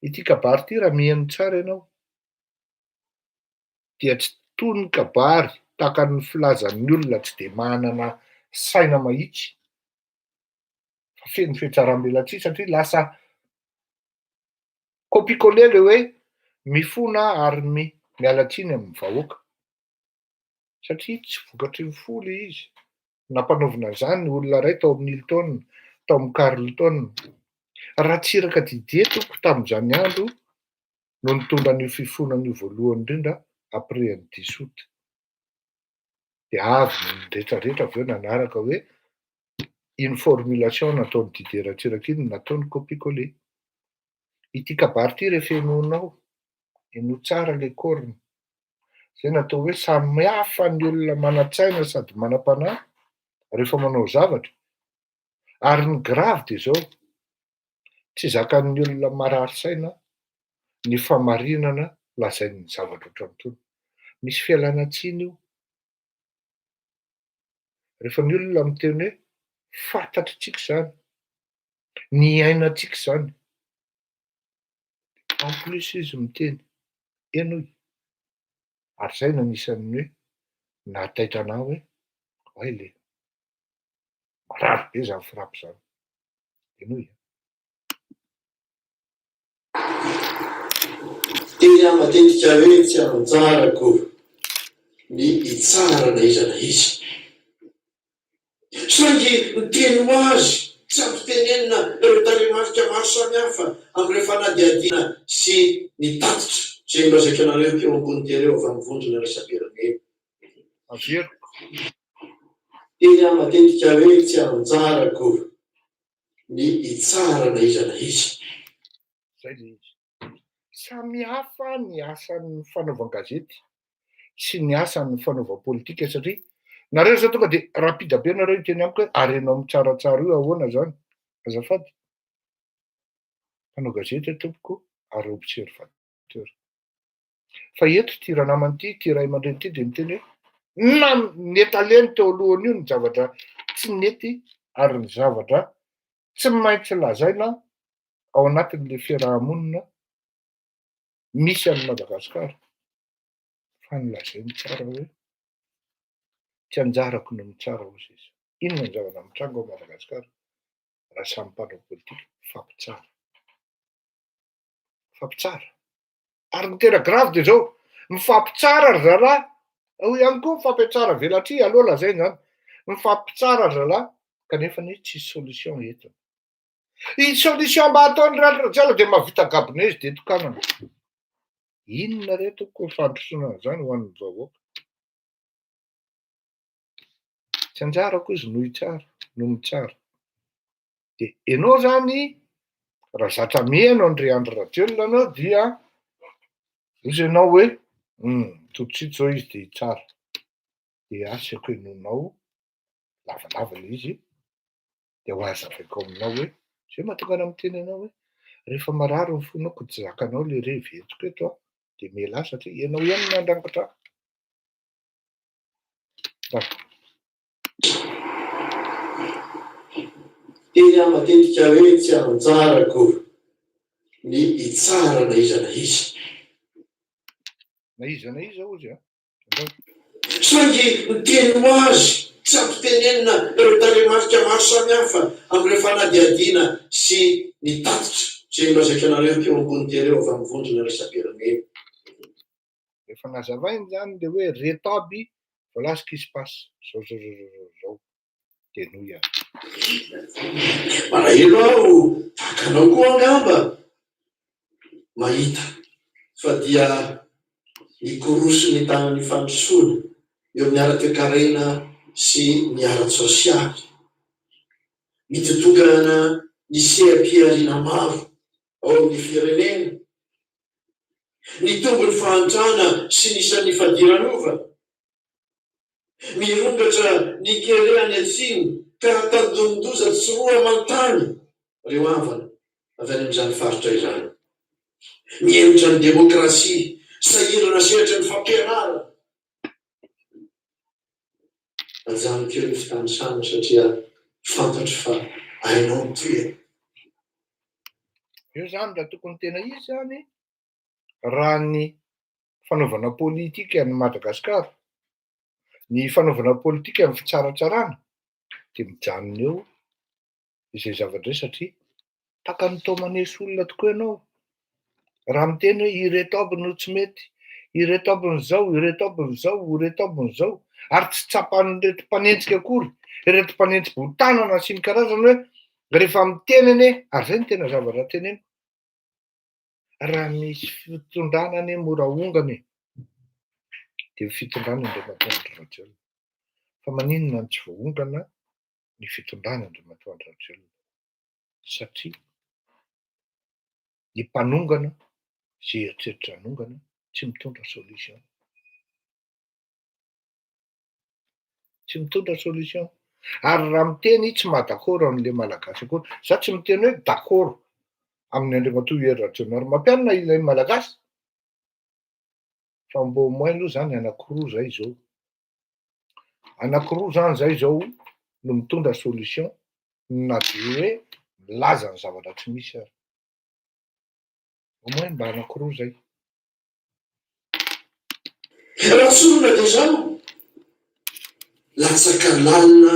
Ity kabary ity raha mihaino tsara ianao dia tsy toy ny kabary tahaka ny filazan'ny olona tsy dia manana saina mahitsy fa feno fihatsaram-belatsihy satria lasa copie-coller le hoe mifona ary miala tsiny amin'ny vahoaka satria tsy vokatry ny fo le izy. Nampanaovina an'izany ny olona iray tao amin'ny Hilton, tao amin'ny Carlton. Ratsiraka Didier tompoko tamin'izany andro no nitondra an'io fifonana io voalohany indrindra après an'i Dissoute. Dia avy ny retraretra avy eo nanaraka hoe iny formulation nataon'i Didier Ratsiraka iny no nataony copie-coller. Ity kabary ity rehefa henoinao, henoy tsara ilay corne. Izay no atao hoe samy hafa ny olona manan-tsaina sady manam-panahy rehefa manao zavatra. Ary ny grave dia izao, tsy zakan'ny olona marary saina ny famarinana lazain'ny zavatra ohatran'itony. Misy fialana tsiny io. Rehefa ny olona miteny hoe fantatritsika izany, niainantsika izany, en plus izy miteny, henoy. Ary izay no anisan'ny hoe nahataitra anah hoe oay le, marary be izany frappe izany. Henoy a. Teny aho matetika hoe tsy anjarako ny hitsara na iza na iza. Saingy miteny ho azy tsy ampy tenenina ireo tarehimarika maro samihafa amin'ireo fanadihadiana sy ny tatitra izay nolazaiko anareo teo ambony teo avy amin'ny vondrona iraisam-pirenena. Averiko. Teny aho matetika hoe tsy anjarako ny hitsara na iza na iza. Zay le izy. Samy hafa ny asan'ny fanaovan-gazety sy ny asan'ny fanaovam-politika satria nareo zao tonga de rapide be nareo hiteny amiko hoe ary enao mitsaratsara io ahoana zany? Azafady. Mpanao gazety aho tompoko ary observateur. Fa eto ity ranamana ity, ity ray aman-dreny ity dia miteny hoe na netaleny teo alohany io ny zavatra tsy nety ary ny zavatra tsy maintsy lazaina ao anatin'ilay fiaraha-monina misy an'i Madagasikara fa nolazainy tsara hoe tsy anjarako no mitsara hozy izy. Inona ny zavatra mitranga ao Madagasikara raha samy mpanao politika mifampitsara? Mifampitsara. Ary ny tena grave dia izao, mifampitsara ry zalahy, ao ihany koa mifampiatsara velatsihy, aleo lazaina izany, mifampitsara ry zalahy kanefa anie tsisy solution entina. Ny solution mba ataon'i Randry Rajoelina dia mahavita gabone izy dia tokanana. Inona re tompoko ny fandrosoana an'izany ho an'ny vahoaka? Tsy anjarako izy no hitsara, no mitsara. Dia ianao zany raha zatra miheno an-dry Andry Rajoelina ianao dia hozy ianao hoe hum tout de suite zao izy dia hitsara. Dia asako henoinao lavalava ilay izy dia ho hazavaiko aminao hoe zay mahatonga anah miteny anao hoe rehefa marary ny fonao ko tsy zakanao le revy entiko eto an dia mialà satria ianao ihany no nandrangitra ahy. Teny aho matetika hoe tsy anjarako ny hitsara na iza na iza. Na iza na iza hozy an. Saingy miteny ho azy tsy ampitenenina ireo tarehimarika maro samihafa amin'ireo fanadihadiana sy ny tatitra izay nolazaiko anareo teo ambony teo ireo avy amin'ny vondrona iraisam-pirenena. Rehefa nazavainy izany ilay hoe reto aby, voilà ce qui se passe, zao zao zao zao zao zao, dia henoy ary. Malahelo aho tahaka anao koa angamba mahita. fa dia mikorosy ny tanan'ny fandrosoana eo amin'ny ara-toekarena sy ny ara-tsosialy. Mitotongana ny seha-pihariana maro ao amin'ny firenena. Nitombo ny fahantrana sy ny isan'ny fadiranovana. Mirongatra ny kere any atsimo ka tandindondoza tsy roa aman-tany ireo havana avy any amin'izany faritra izany. Mihemotra ny demokrasia, sahirana sehatry ny fampianarana. Ajanoko eo ny fitanisana satria fantatro fa hainao ny tohiny. Io zany raha tokony tena izy zany, raha ny fanaovana politika an'i Madagasikara, ny fanaovana politika ny fitsaratsarana dia mijanona eo izay zavatra izay satria tahaka ny toa maneso olona tokoa ianao raha miteny hoe ireto aby no tsy mety, ireto aby no zao, ireto aby no zao, ireto aby no zao, ary tsy tsapan'ireto mpanenjika akory, ireto mpanenji-botanana sy ny karazany hoe rehefa miteny anie, ary izay no tena zavatra teneniko, Raha misy fitondrana anie mora ahongana e, dia ny fitondrana Andriamatoa Andry Rajoelina. Fa maninona no tsy voaongana ny fitondrana Andriamatoa Andry Rajoelina? Satria ny mpanongana izay eritreritra hanongana tsy mitondra solution. Tsy mitondra solution. Ary raha miteny tsy maha d'accord an'le Malagasy akory. Za tsy miteny hoe d'accord amin'ny Andriamatoa Hery Rajaonarimampianina ilay Malagasy, fa mba au moins aloha zany anakiroa zay zao. Anakiroa zany zay zao no mitondra solution na de hoe milaza ny zavatra tsy misy ary. Au moins mba anakiroa zay. Raha tsorina dia izao, latsaka lalina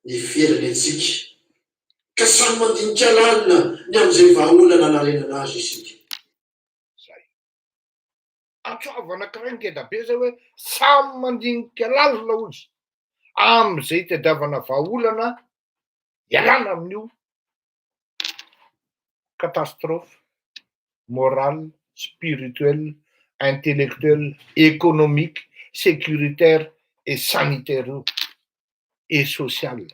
ny firenentsika, ka samy mandinika lalina ny amin'izay vahaolana hanarenana azy isika. Zay. Antso avo anankiray ngeda be zay hoe samy mandinika lalina hozy amin'izay itadiavana vahaolana ialana amin'io catastrophe morale, spirituelle, intellectuelle, économique, sécuritaire et sanitaire io et sociale.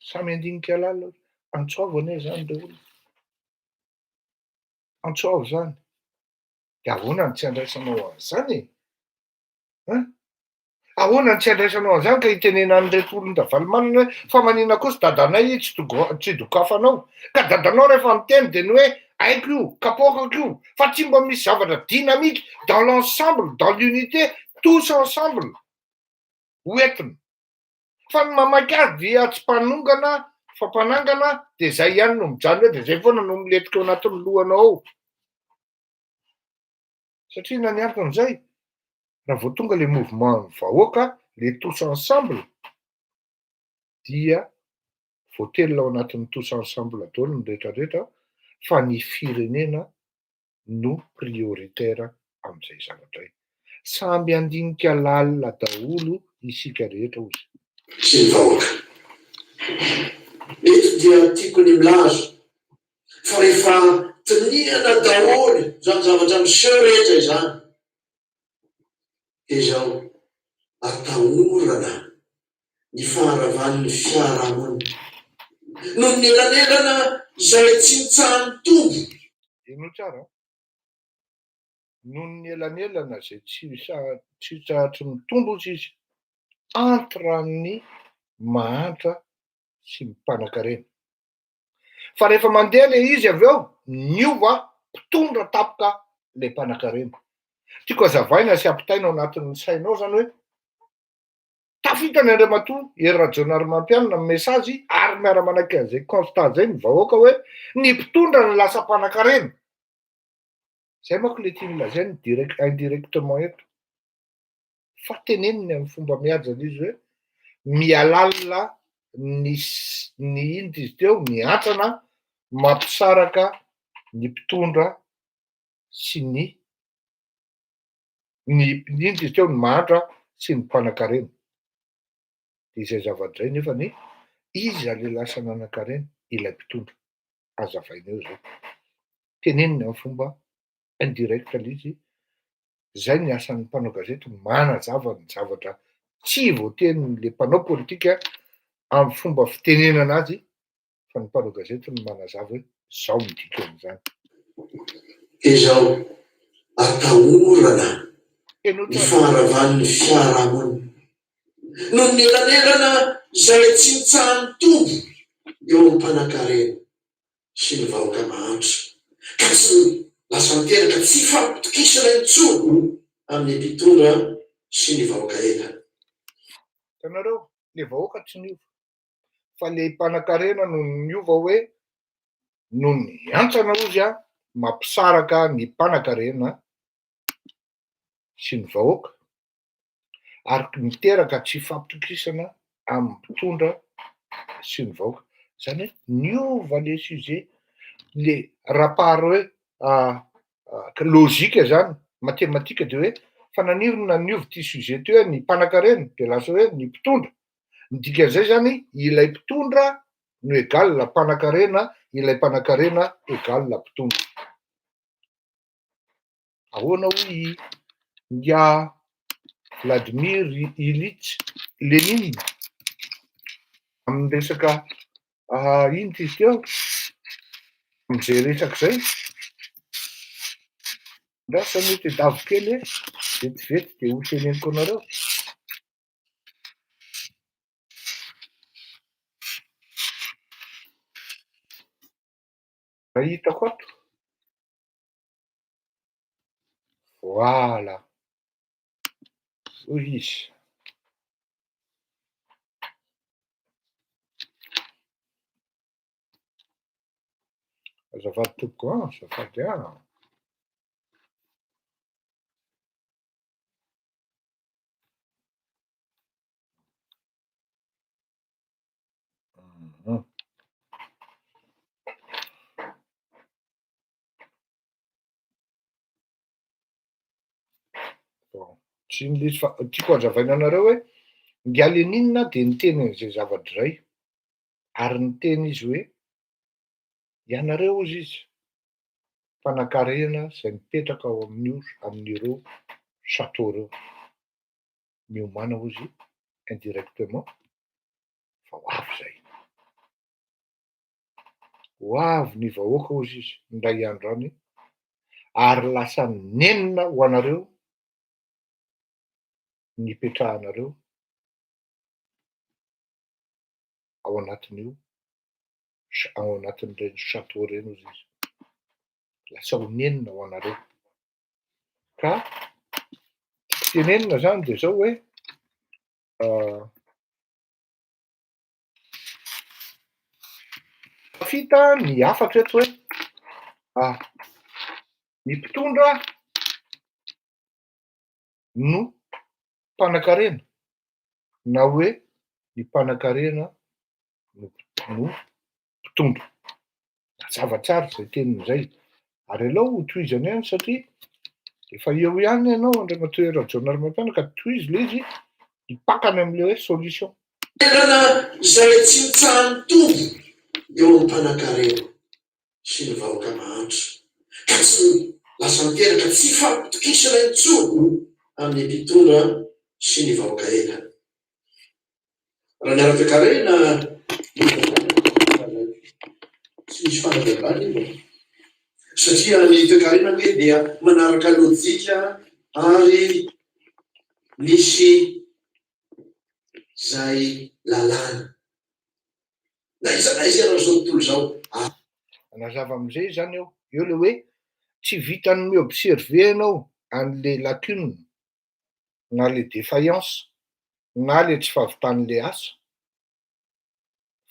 Samy handinika lalina hoe antso avo anie zany re olona, antso avo zany, de ahoana no tsy andraisanao an'izany e? Hein? Ahoana no tsy andraisanao an'izany ka itenenan'ireto olon-dRavalomanana hoe fa maninona kosa dadanay io tsy dogo- tsy dokafanao? Ka dadanao rehefa miteny dia ny hoe haiko io, kapoakako io, fa tsy mba misy zavatra dynamique dans l'ensemble, dans l'unité, tous ensemble ho entina. Fa ny mamaky azy dia tsy mpanongana fa mpanangana dia zay ihany no mijanona eo dia zay foana no milentika ao anatin'ny lohanao ao. Satria na ny anton'izay, raha vao tonga le mouvement vahoaka, le tous ensemble, dia voatelina ao anatin'ny tous ensemble daholo ny rehetra rehetra fa ny firenena no prioritaire amin'izay zavatra izay. Samby handinika lalina daholo isika rehetra hozy. Sy ny vahoaka. Eto dia tiako ny milaza fa rehefa dinihana daholo izany zavatra miseho rehetra izany dia izao, atahorana ny faharavan'ny fiarahamonina noho ny elanelana izay tsy mitsaha-mitombo. Henoy tsara an! Noho ny elanelana izay tsy tsy tsahatry mitombo hozy izy entre ny mahantra sy ny mpanakarena. Fa rehefa mandeha le izy avy eo, miova mpitondra tampoka le mpanakarena. Tiako azavaina sy ampitaina ao anatin'ny sainao zany hoe tafita ny Andriamatoa Hery Rajaonarimampianina ny message ary miara-manaiky an'izay constat zay ny vahoaka hoe ny mpitondra no lasa mpanakarena. Zay manko le tiany lazaina direct indirectement eto. Fa teneniny amin'ny fomba mihaja ilay izy hoe mihalalina ny ny inona izy teo, ny hantsana mampisaraka ny mpitondra sy ny ny inona izy teo, ny mahantra sy ny mpanankarena. Dia izay zavatra izay nefany iza ilay lasa nanankarena? Ilay mpitondra. Hazavaina eo izay. Teneniny amin'ny fomba indirect le izy, zay ny asan'ny mpanao gazety manazava ny zavatra tsy voatenin'le mpanao politika amin'ny fomba fitenenana azy fa ny mpanao gazety no manazava hoe zao ny dikan'izany. Dia izao, atahorana ny faharavan'ny fiarahamonina noho ny elanelana izay tsy mitsaha-mitombo eo amin'ny mpanankarena sy ny vahoaka mahantra, ka tsy lasa miteraka tsy fampitokisana intsony amin'ny mpitondra sy ny vahoaka entana. Hitanareo, le vahoaka tsy niova, fa le mpanakarena no niova hoe noho ny hantsana ozy a, mampisaraka ny mpanakarena sy ny vahoaka, ary miteraka tsy fampitokisana amin'ny mpitondra sy ny vahoaka. Zany hoe niova le sujet, le rapport hoe logique zany, matematika de hoe fa naninona niova ty sujet ty hoe ny mpanakarena de lasa hoe ny mpitondra, ny dikan'izay zany ilay mpitondra no égal mpanakarena, ilay mpanakarena égal mpitondra. Ahoana hoy i Ingahy Vladimir Ilyich Lénine amin'ny resaka inona izy teo? Amin'izay resaka izay? Andraso anie tedavo kely e, vetivety dia ho teneniko anareo. Raha hitako ato. Voilà. Hoy izy. Azafady tompoko an, azafady an. Bon, tsy iny le izy fa tiako hazavaina anareo hoe Ingahy Lénine dia niteny an'izay zavatra izay, ary niteny izy hoe ianareo hozy izy mpanankarena izay mipetraka ao amin'io amin'ireo château ireo, miomàna hozy indirectement fa ho avy izay. Ho avy ny vahoaka hozy izy indray andro any ary lasa nenina ho anareo ny hipetrahanareo ao anatin'io ao anatin'ireny château ireny hozy izy. Lasa ho nenina ho anareo. Ka tiako tenenina zany de zao hoe Tafita ny hafatra eto hoe ny mpitondra no mpanankarena na hoe ny mpanankarena no mpitondra. Mazava tsara izay teniny izay. Ary aleo ho tohizana ihany satria efa eo ihany ianao Andriamatoa Hery Rajaonarimampianina ka tohizo ilay izy hipaka any amin'ilay hoe solution. Toerana izay tsy mitsaha-mitombo eo amin'ny mpanankarena sy ny vahoaka mahantra, ka tsy lasa miteraka tsy fampitokisana intsony amin'ny mpitondra sy ny vahoaka entana. Raha ny ara-toekarena tsy misy fanazavana io e! Satria ny toekarena anie dia manaraka lojika ary misy izay lalàna. Na aiza na aiza eran'izao tontolo izao. Manazava amin'izay izany eo, eo le hoe tsy vitan'ny mi-observer ianao an'le lacune na le défaillance na le tsy fahavitan'le asa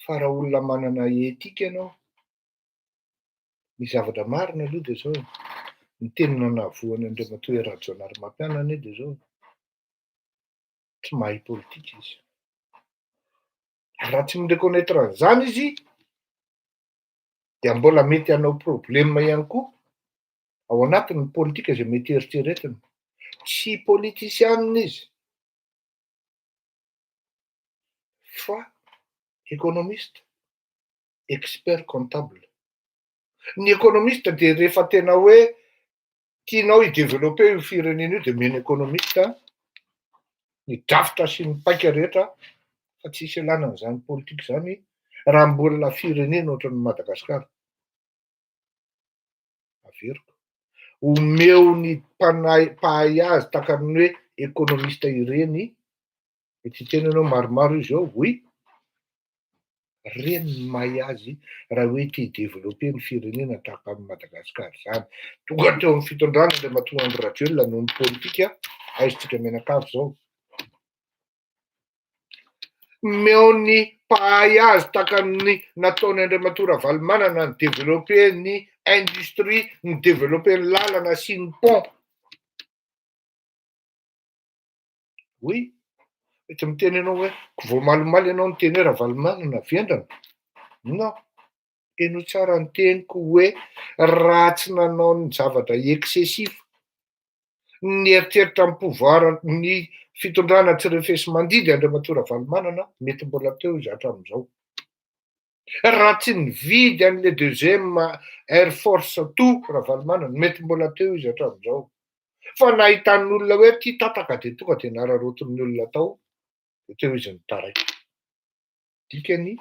fa raha olona manana éthique ianao, ny zavatra marina aloha dia zao e, ny teny nanavoany Andriamatoa Hery Rajaonarimampianina anie dia zao e, tsy mahay politika izy, ary raha tsy mi-reconnaitre an'izany izy dia mbola mety hanao problème ihany koa ao anatin'ny politika izay mety eritreretina. Tsy politisianina izy fa économiste, expert comptable. Ny économiste de rehefa tena hoe tianao hi-développer io firenena io de omena économiste ny drafitra sy ny paika rehetra fa tsisy ilana an'izany politika zany raha mbola firenena ohatran'i Madagasikara. Averiko. Omeo ny mpanahy mpahay azy tahaka ny hoe économiste ireny, mety hiteny ianao maromaro izy ao, oui, reny ny mahay azy raha hoe te hi-développer ny firenena tahaka an'i Madagasikara zany. Tonga teo amin'ny fitondrana Andriamatoa Andry Rajoelina noho ny politika, aiza tsika mianakavy zao. Omeo ny mpahay azy tahaka ny nataony Andriamatoa Ravalomanana ni-développer ny industrie, ni-développer ny lalana sy ny pont. Oui, mety miteny ianao hoe ko vao omaly ianao niteny hoe Ravalomanana vendrana. Non, henoy tsara ny teniko hoe raha tsy nanao ny zavatra excessif, nieritreritra ny pouvoir ny fitondrana tsy refesi-mandidy Andriamatoa Ravalomanana, mety mbola teo izy hatramin'izao. Raha tsy nividy an'le deuxième Air Force Two Ravalomanana, mety mbola teo izy hatramin'izao. Fa nahitan'olona hoe ty tataka de tonga de nararotin'ny olona tao, de teo izy nitaraiky. Dikany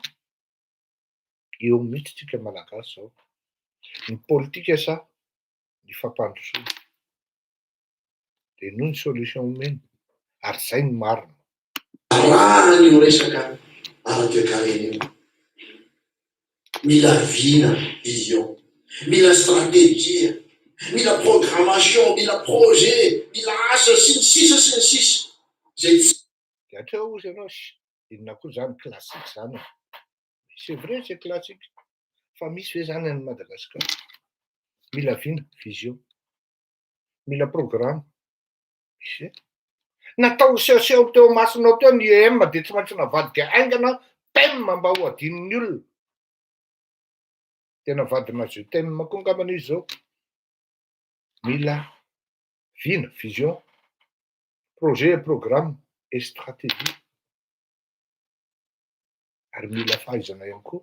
eo mihitsy tsika malagasy zao. Ny politika sa ny fampandrosoana. De noho ny solution omeny ary zay ny marina. Arahana io resaka ara-toekarena io. Mila vina, vision, mila stratégie, mila programmation, mila projet, mila asa sy ny sisa sy ny sisa izay tsy. De hatreo ozy ianao sh inona koa zany classique zany e. C'est vrai, c'est classique. Fa misy ve zany any Madagasikara? Mila vina, vision. Mila programme. Misy ve? Natao sehoseho teo masonao teo ny IEM de tsy maintsy navadika haingana PEM mba ho adinon'ny olona. Tena vadina je t'aime koa angambany izy zao. Mila vina, vision, projet, programme et stratégie. Ary mila fahaizana ihany koa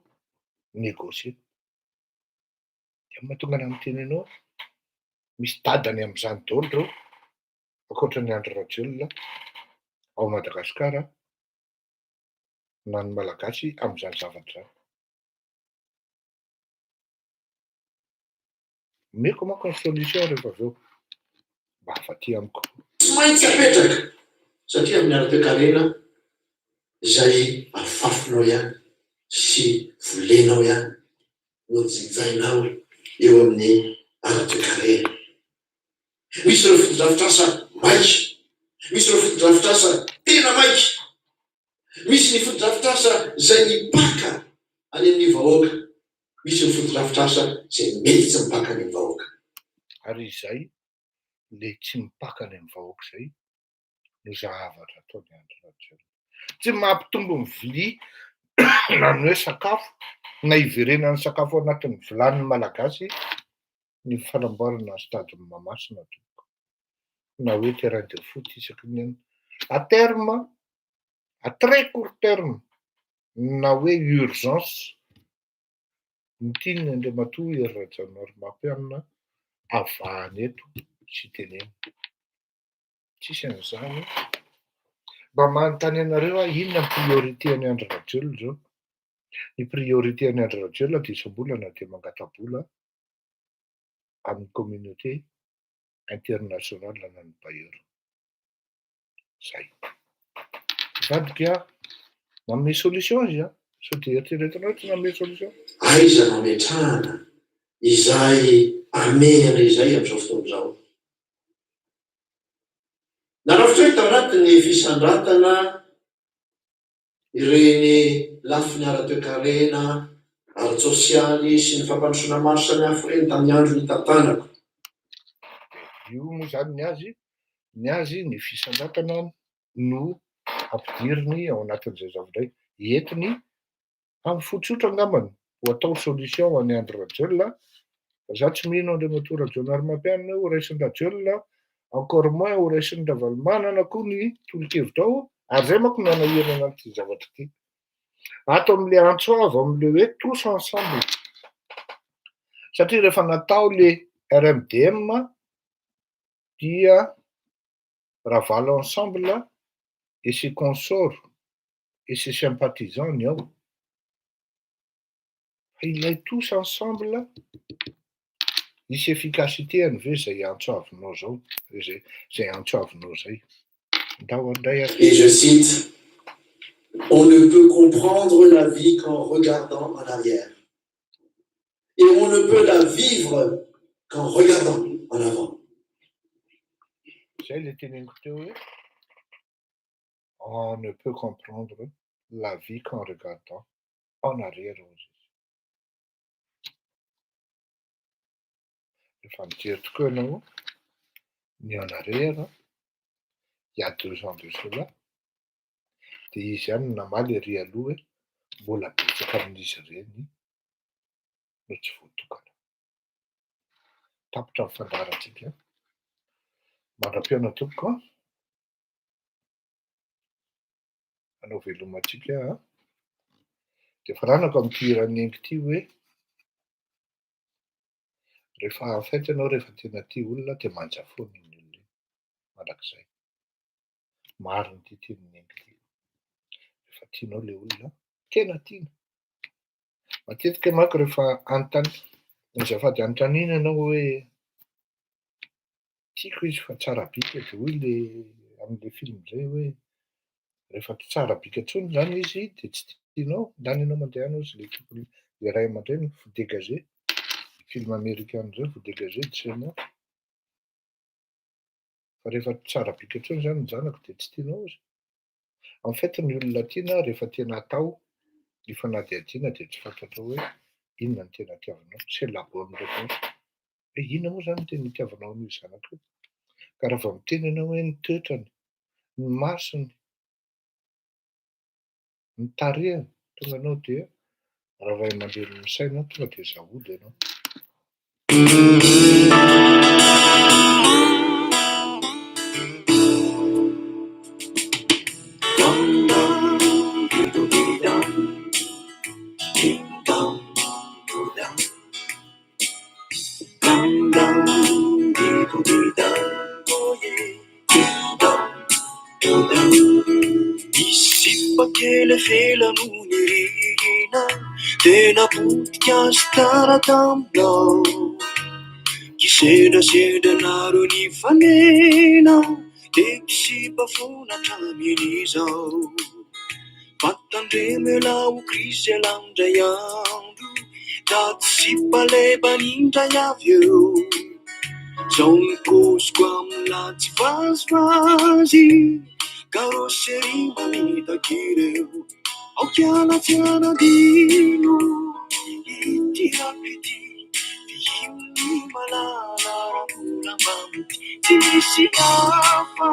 négocier. De mahatonga ana miteny anao, misy dadany amin'izany daholo reo, ankoatra ny Andry Rajoelina ao Madagasikara na ny Malagasy amin'izany zavatra zany. Omeko manko ny solution rehefa avy eo. Mba afaty amiko. Tsy maintsy apetraka satria amin'ny ara-toekarena izay afafinao ihany sy volenao ihany no jinjainao eo amin'ny ara-toekarena. Misy ireo fotodrafitrasa maika, misy ireo fotodrafitrasa tena maika, misy ny fotodrafitrasa izay mipaka any amin'ny vahoaka, misy ny fotodrafitrasa izay mety tsy mipaka any amin'ny vahoaka. Ary izay le tsy mipaka any amin'ny vahoaka izay no zavatra ataon'i Andry Rajoelina. Tsy mampitombo ny vilia na ny hoe sakafo na hiverenan'ny sakafo ao anatin'ny vilanin'ny Malagasy ny fanamboarana ny stade Mahamasina tompoko na hoe terrain de foot isaky ny enina. À terme, à très court terme na hoe urgence ny tian'ny Andriamatoa Hery Rajaonarimampianina avahana eto sy tenenina. Tsisy an'izany. Mba manontany anareo aho, inona ny priorité an'i Andry Rajoelina izao? Ny priorité an'i Andry Rajoelina dia isam-bolana dia mangata-bola amin'ny communauté internationale na ny bailleur. Zay. Mivadika manome solution izy an. Sao dia eritreretinao tsy nanome solution. Aiza no ametrahana izay amehana izay amin'izao fotoana izao? Narafitra ahy tao anatin'ny fisandratana ireny lafiny ara-toekarena, ara-tsosialy sy ny fampandrosoana maro samihafa ireny tamin'ny andro nitantanako. Io moa izany ny azy, ny azy ny fisandratana no ampidiriny ao anatin'izay zavatra izay, entiny amin'ny fo tsotra angambany ho atao solution ho an'i Andry Rajoelina, fa za tsy mino Andriamatoa Rajaonarimampianina ho raisin'i Rajoelina, encore moins ho raisin'i Ravalomanana koa ny tolo-kevitra ao, ary zay manko no hanahirana an'ity zavatra ity. Ato amin'le antso avo amin'le hoe tous ensemble. Satria rehefa natao le RMDM dia Ravalo ensemble et ses consorts et ses sympathisants ny ao. Fa ilay tous ensemble, hisy efficacité any ve zay antso avinao zao, zay zay antso avinao zay. Ndao andray ary. Et je cite, On ne peut comprendre la vie qu'en regardant en arrière. Et on ne peut la vivre qu'en regardant en avant. Zay le teneniko teo hoe on ne peut comprendre la vie qu'en regardant en arrière hozy izy. Rehefa mijery tokoa ianao ny en arrière, il y a 2 ans de cela, dia izy ihany no namaly ery aloha hoe mbola betsaka amin'izy ireny no tsy voatokana. Tapitra ny fandaharantsika. Mandra-pihaona tompoko an. Hanao veloma antsika an. Dia faranako amin'ity hiran'i Nengy ity hoe rehefa en fait ianao rehefa tena tia olona dia manja foana iny olona iny mandrakizay. Marina ity tenin'i Nengy ity. Rehefa tianao ilay olona, tena tiana. Matetika manko rehefa anontany, azafady anontaniana ianao hoe tiako izy fa tsara bika de hoy le am'le film zay hoe rehefa tsy tsara bika intsony zany izy de tsy tianao, lany ianao mandeha any hozy le tompony le ray aman-dreny vous dégagez, film amerikana zay vous dégagez de chez moi. Fa rehefa tsy tsara bika intsony zany ny zanako de tsy tianao izy. En fait ny olona tiana rehefa tena atao ny fanadihadiana dia tsy fantatrao hoe inona no tena tiavinao, c'est la bonne réponse. Hoe inona moa zany no tena itiavanao an'io zanako io? Ka raha vao miteny ianao hoe ny toetrany, ny masony, ny tarehiny, tonga anao dia raha ray aman-dreny misaina tonga dia zahodo ianao. Nisy sipa kely avela no nirina Tena potika sy tara taminao Kisendrasendra nareo nifanena Dia mpisipa foana hatramin'izao Fa tandremo elah ho krizy elah indray andro Tady sipa lebany indray avy eo Zao ny paoziko amin'lah tsy vazivazy Carrosserie mamitaka ireo Aoka hiala tsy hanadino ity rako ity Fihino ny malala raha mbola mba mitia Tsy misy hafa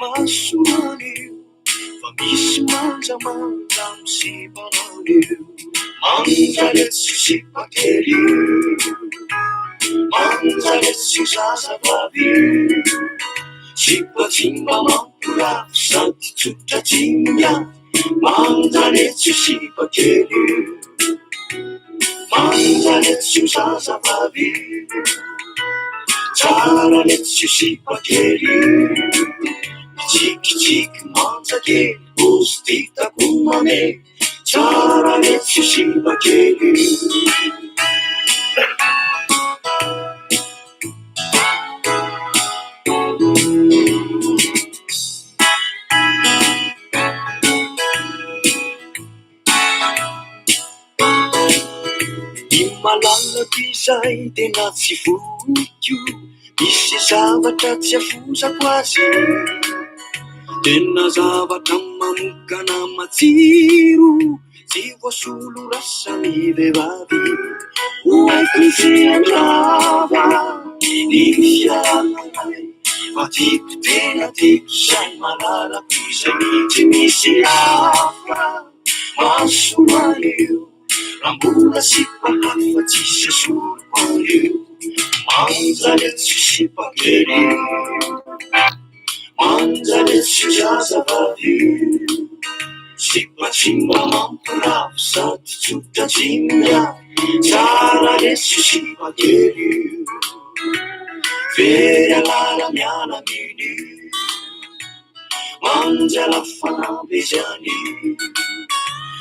mahasoa an'io Fa misy manjamanja misipana an'io Manja letsy io sipa kely io Manja letsy io zazavavy io Sipa tsy mba mampirafy sady tsotra tsy miafy Manja letsy io sipa kely io Manja letsy io zazavavy io Tsara letsy io sipa kely io Mitsikitsiky manja kely Ozy titako mamely Tsara letsy io sipa kely io. Ny malalako izay tena tsy voiko, misy zavatra tsy afozako azy. Tena zavatra manokana matsiro, tsy voasolo raha samy vehivavy. Ho haiko ny tsy handrava ny fiainanay, fa tiako tena tiako izay malalako izay, tsy misy hafa mahasolo an'io. Raha mbola sipa hafa tsisy asoriko an'io. Manja letsy io sipa kely io. Manja letsy io zazavavy io. Sipa tsy mba mampirafy sady tsotra tsy miafy. Tsara lesy io sipa kely io. Very alala miala amin'io. Manja la fanamby izy anio.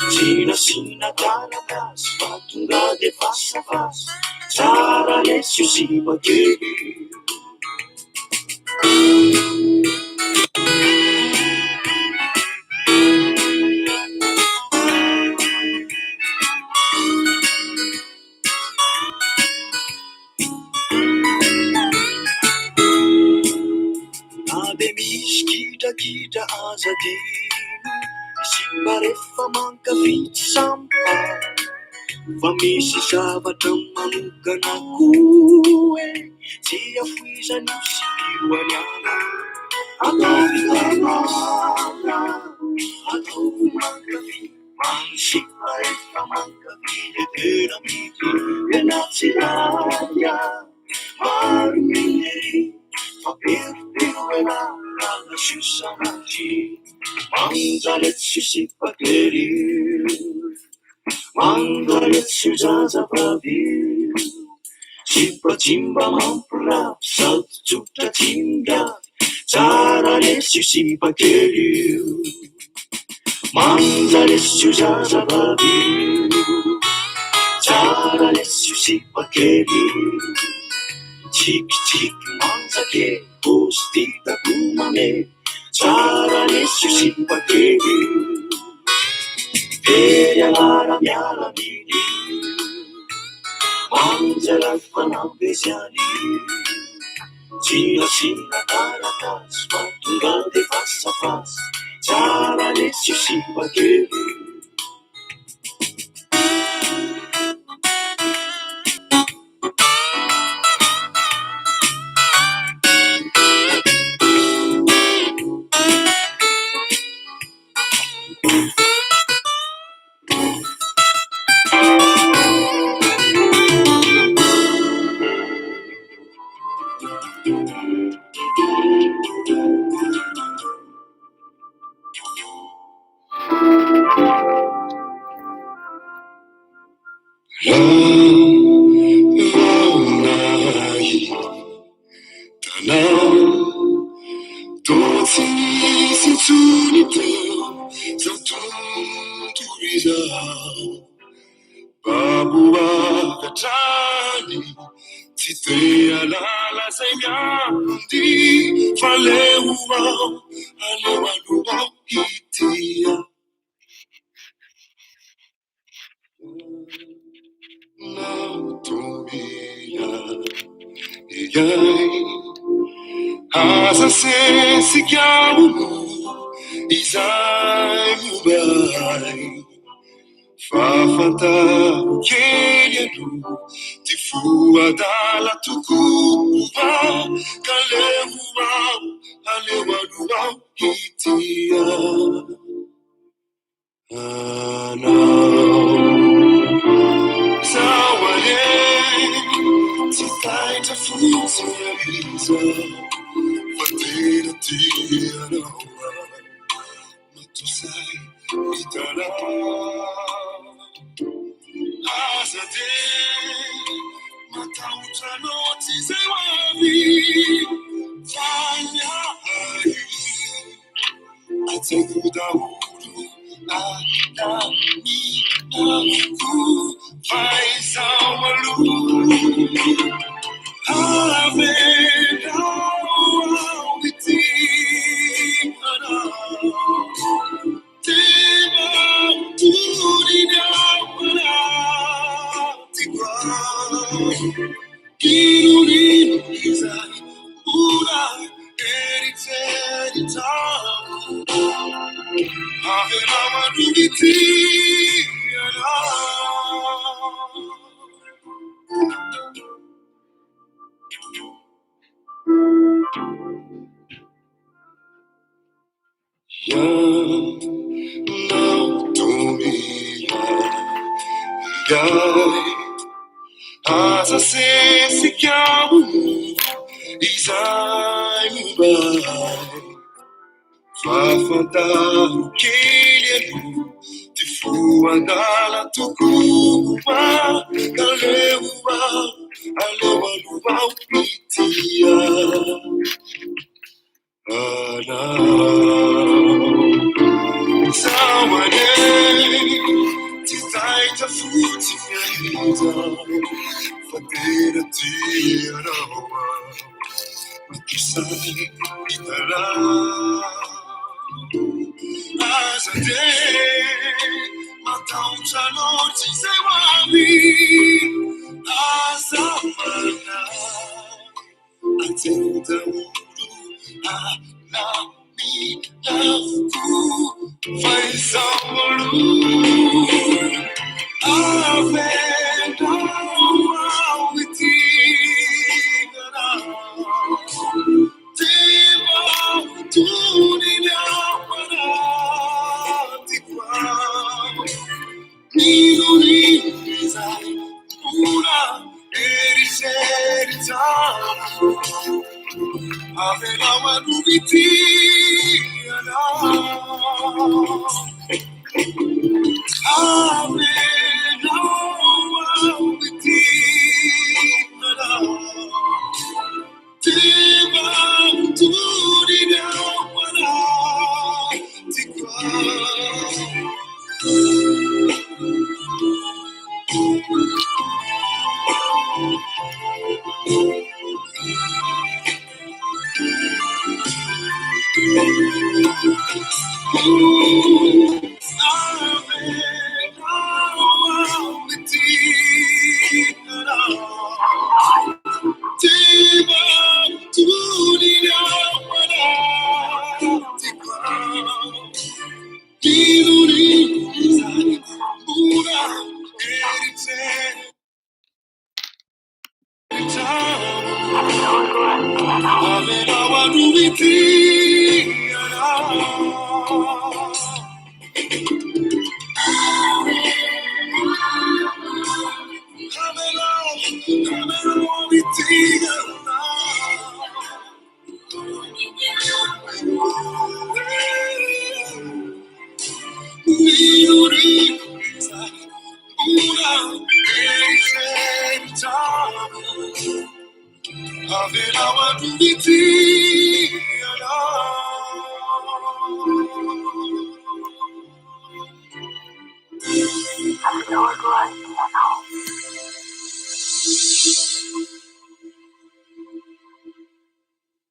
Tsy nasiana taratasy fa tonga dia fasafasa. Tsara lesy io sipa kely io. Na dia misy gidragidra aza adino, ny sipa rehefa mankafy tsy sampa. Fa misy zavatra manokana koa e, tsy afoizan'io sipa io any ala. Ataovy tanana, ataovy mankafy, fa ny sipa rehefa mankafy dia tena mitia, tena tsy lainga. Marina ery fa peropero elah raha susan'azy. Manja letsy io sipa kely io, manja letsy io zazavavy io. Sipa tsy mba mampirafy sady tsotra tsy migafy, tsara letsy io sipa kely io. Manja letsy io zazavavy io, tsara letsy io sipa kely io. Tsikitsiky manja kely, paozy hitako mamely, tsara letsy io sipa kely io. Very alara miala amin'io, manja la fanamby izy anio. Tsy nasiana taratasy fa tonga dia fasafasa, tsara letsy io sipa kely io. Raha vao nahita anao, toa tsy nisy intsony teo izao tontolo izao. Babo avy hatrany, tsy te hahalala izay miandy, fa aleo aho, aleo aloha aho hitia. Aza sesika hono izay momba ahy, fa fantaro kely aloha ty fo adala tokoa, ka aleo aho, aleo aloha aho hitia anao. Zaho anie tsy taitra fotsiny amin'izao, fa tena tia anao aho, matoa sahy mitalaho. Aza dia matahotra loatra izay ho avy, fa ny ahy An-tsaiko daholo alaminako fa izaho aloha avelao aho hitia anao. Tena tony ny ao anatiko ao. Inonino izay mbola eritreritrao. Avelao aloha hitia anao. Ianao donia iray, aza sesika hono izay momba ahy, fa fantaro kely aloha ty fo adala tokoa, ka Fa tena tia anao aho. Aza dia matahotra loatra izay ho avy. Aza manahy, anjely daholo alamina avokoa. Fa izaho aloha avelao aho ity anao. Tena ho tony ny ao anatiko ao. Minorin'izay mbola eritreritrao. Avelao aloha ity anao. Avelao aho ity anao. Tena ho tony ny ao anatiko ao.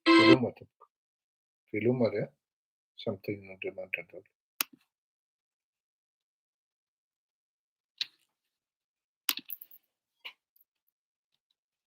Veloma tompoko. Veloma ry a. Samy tahian'Andriamanitra daholo.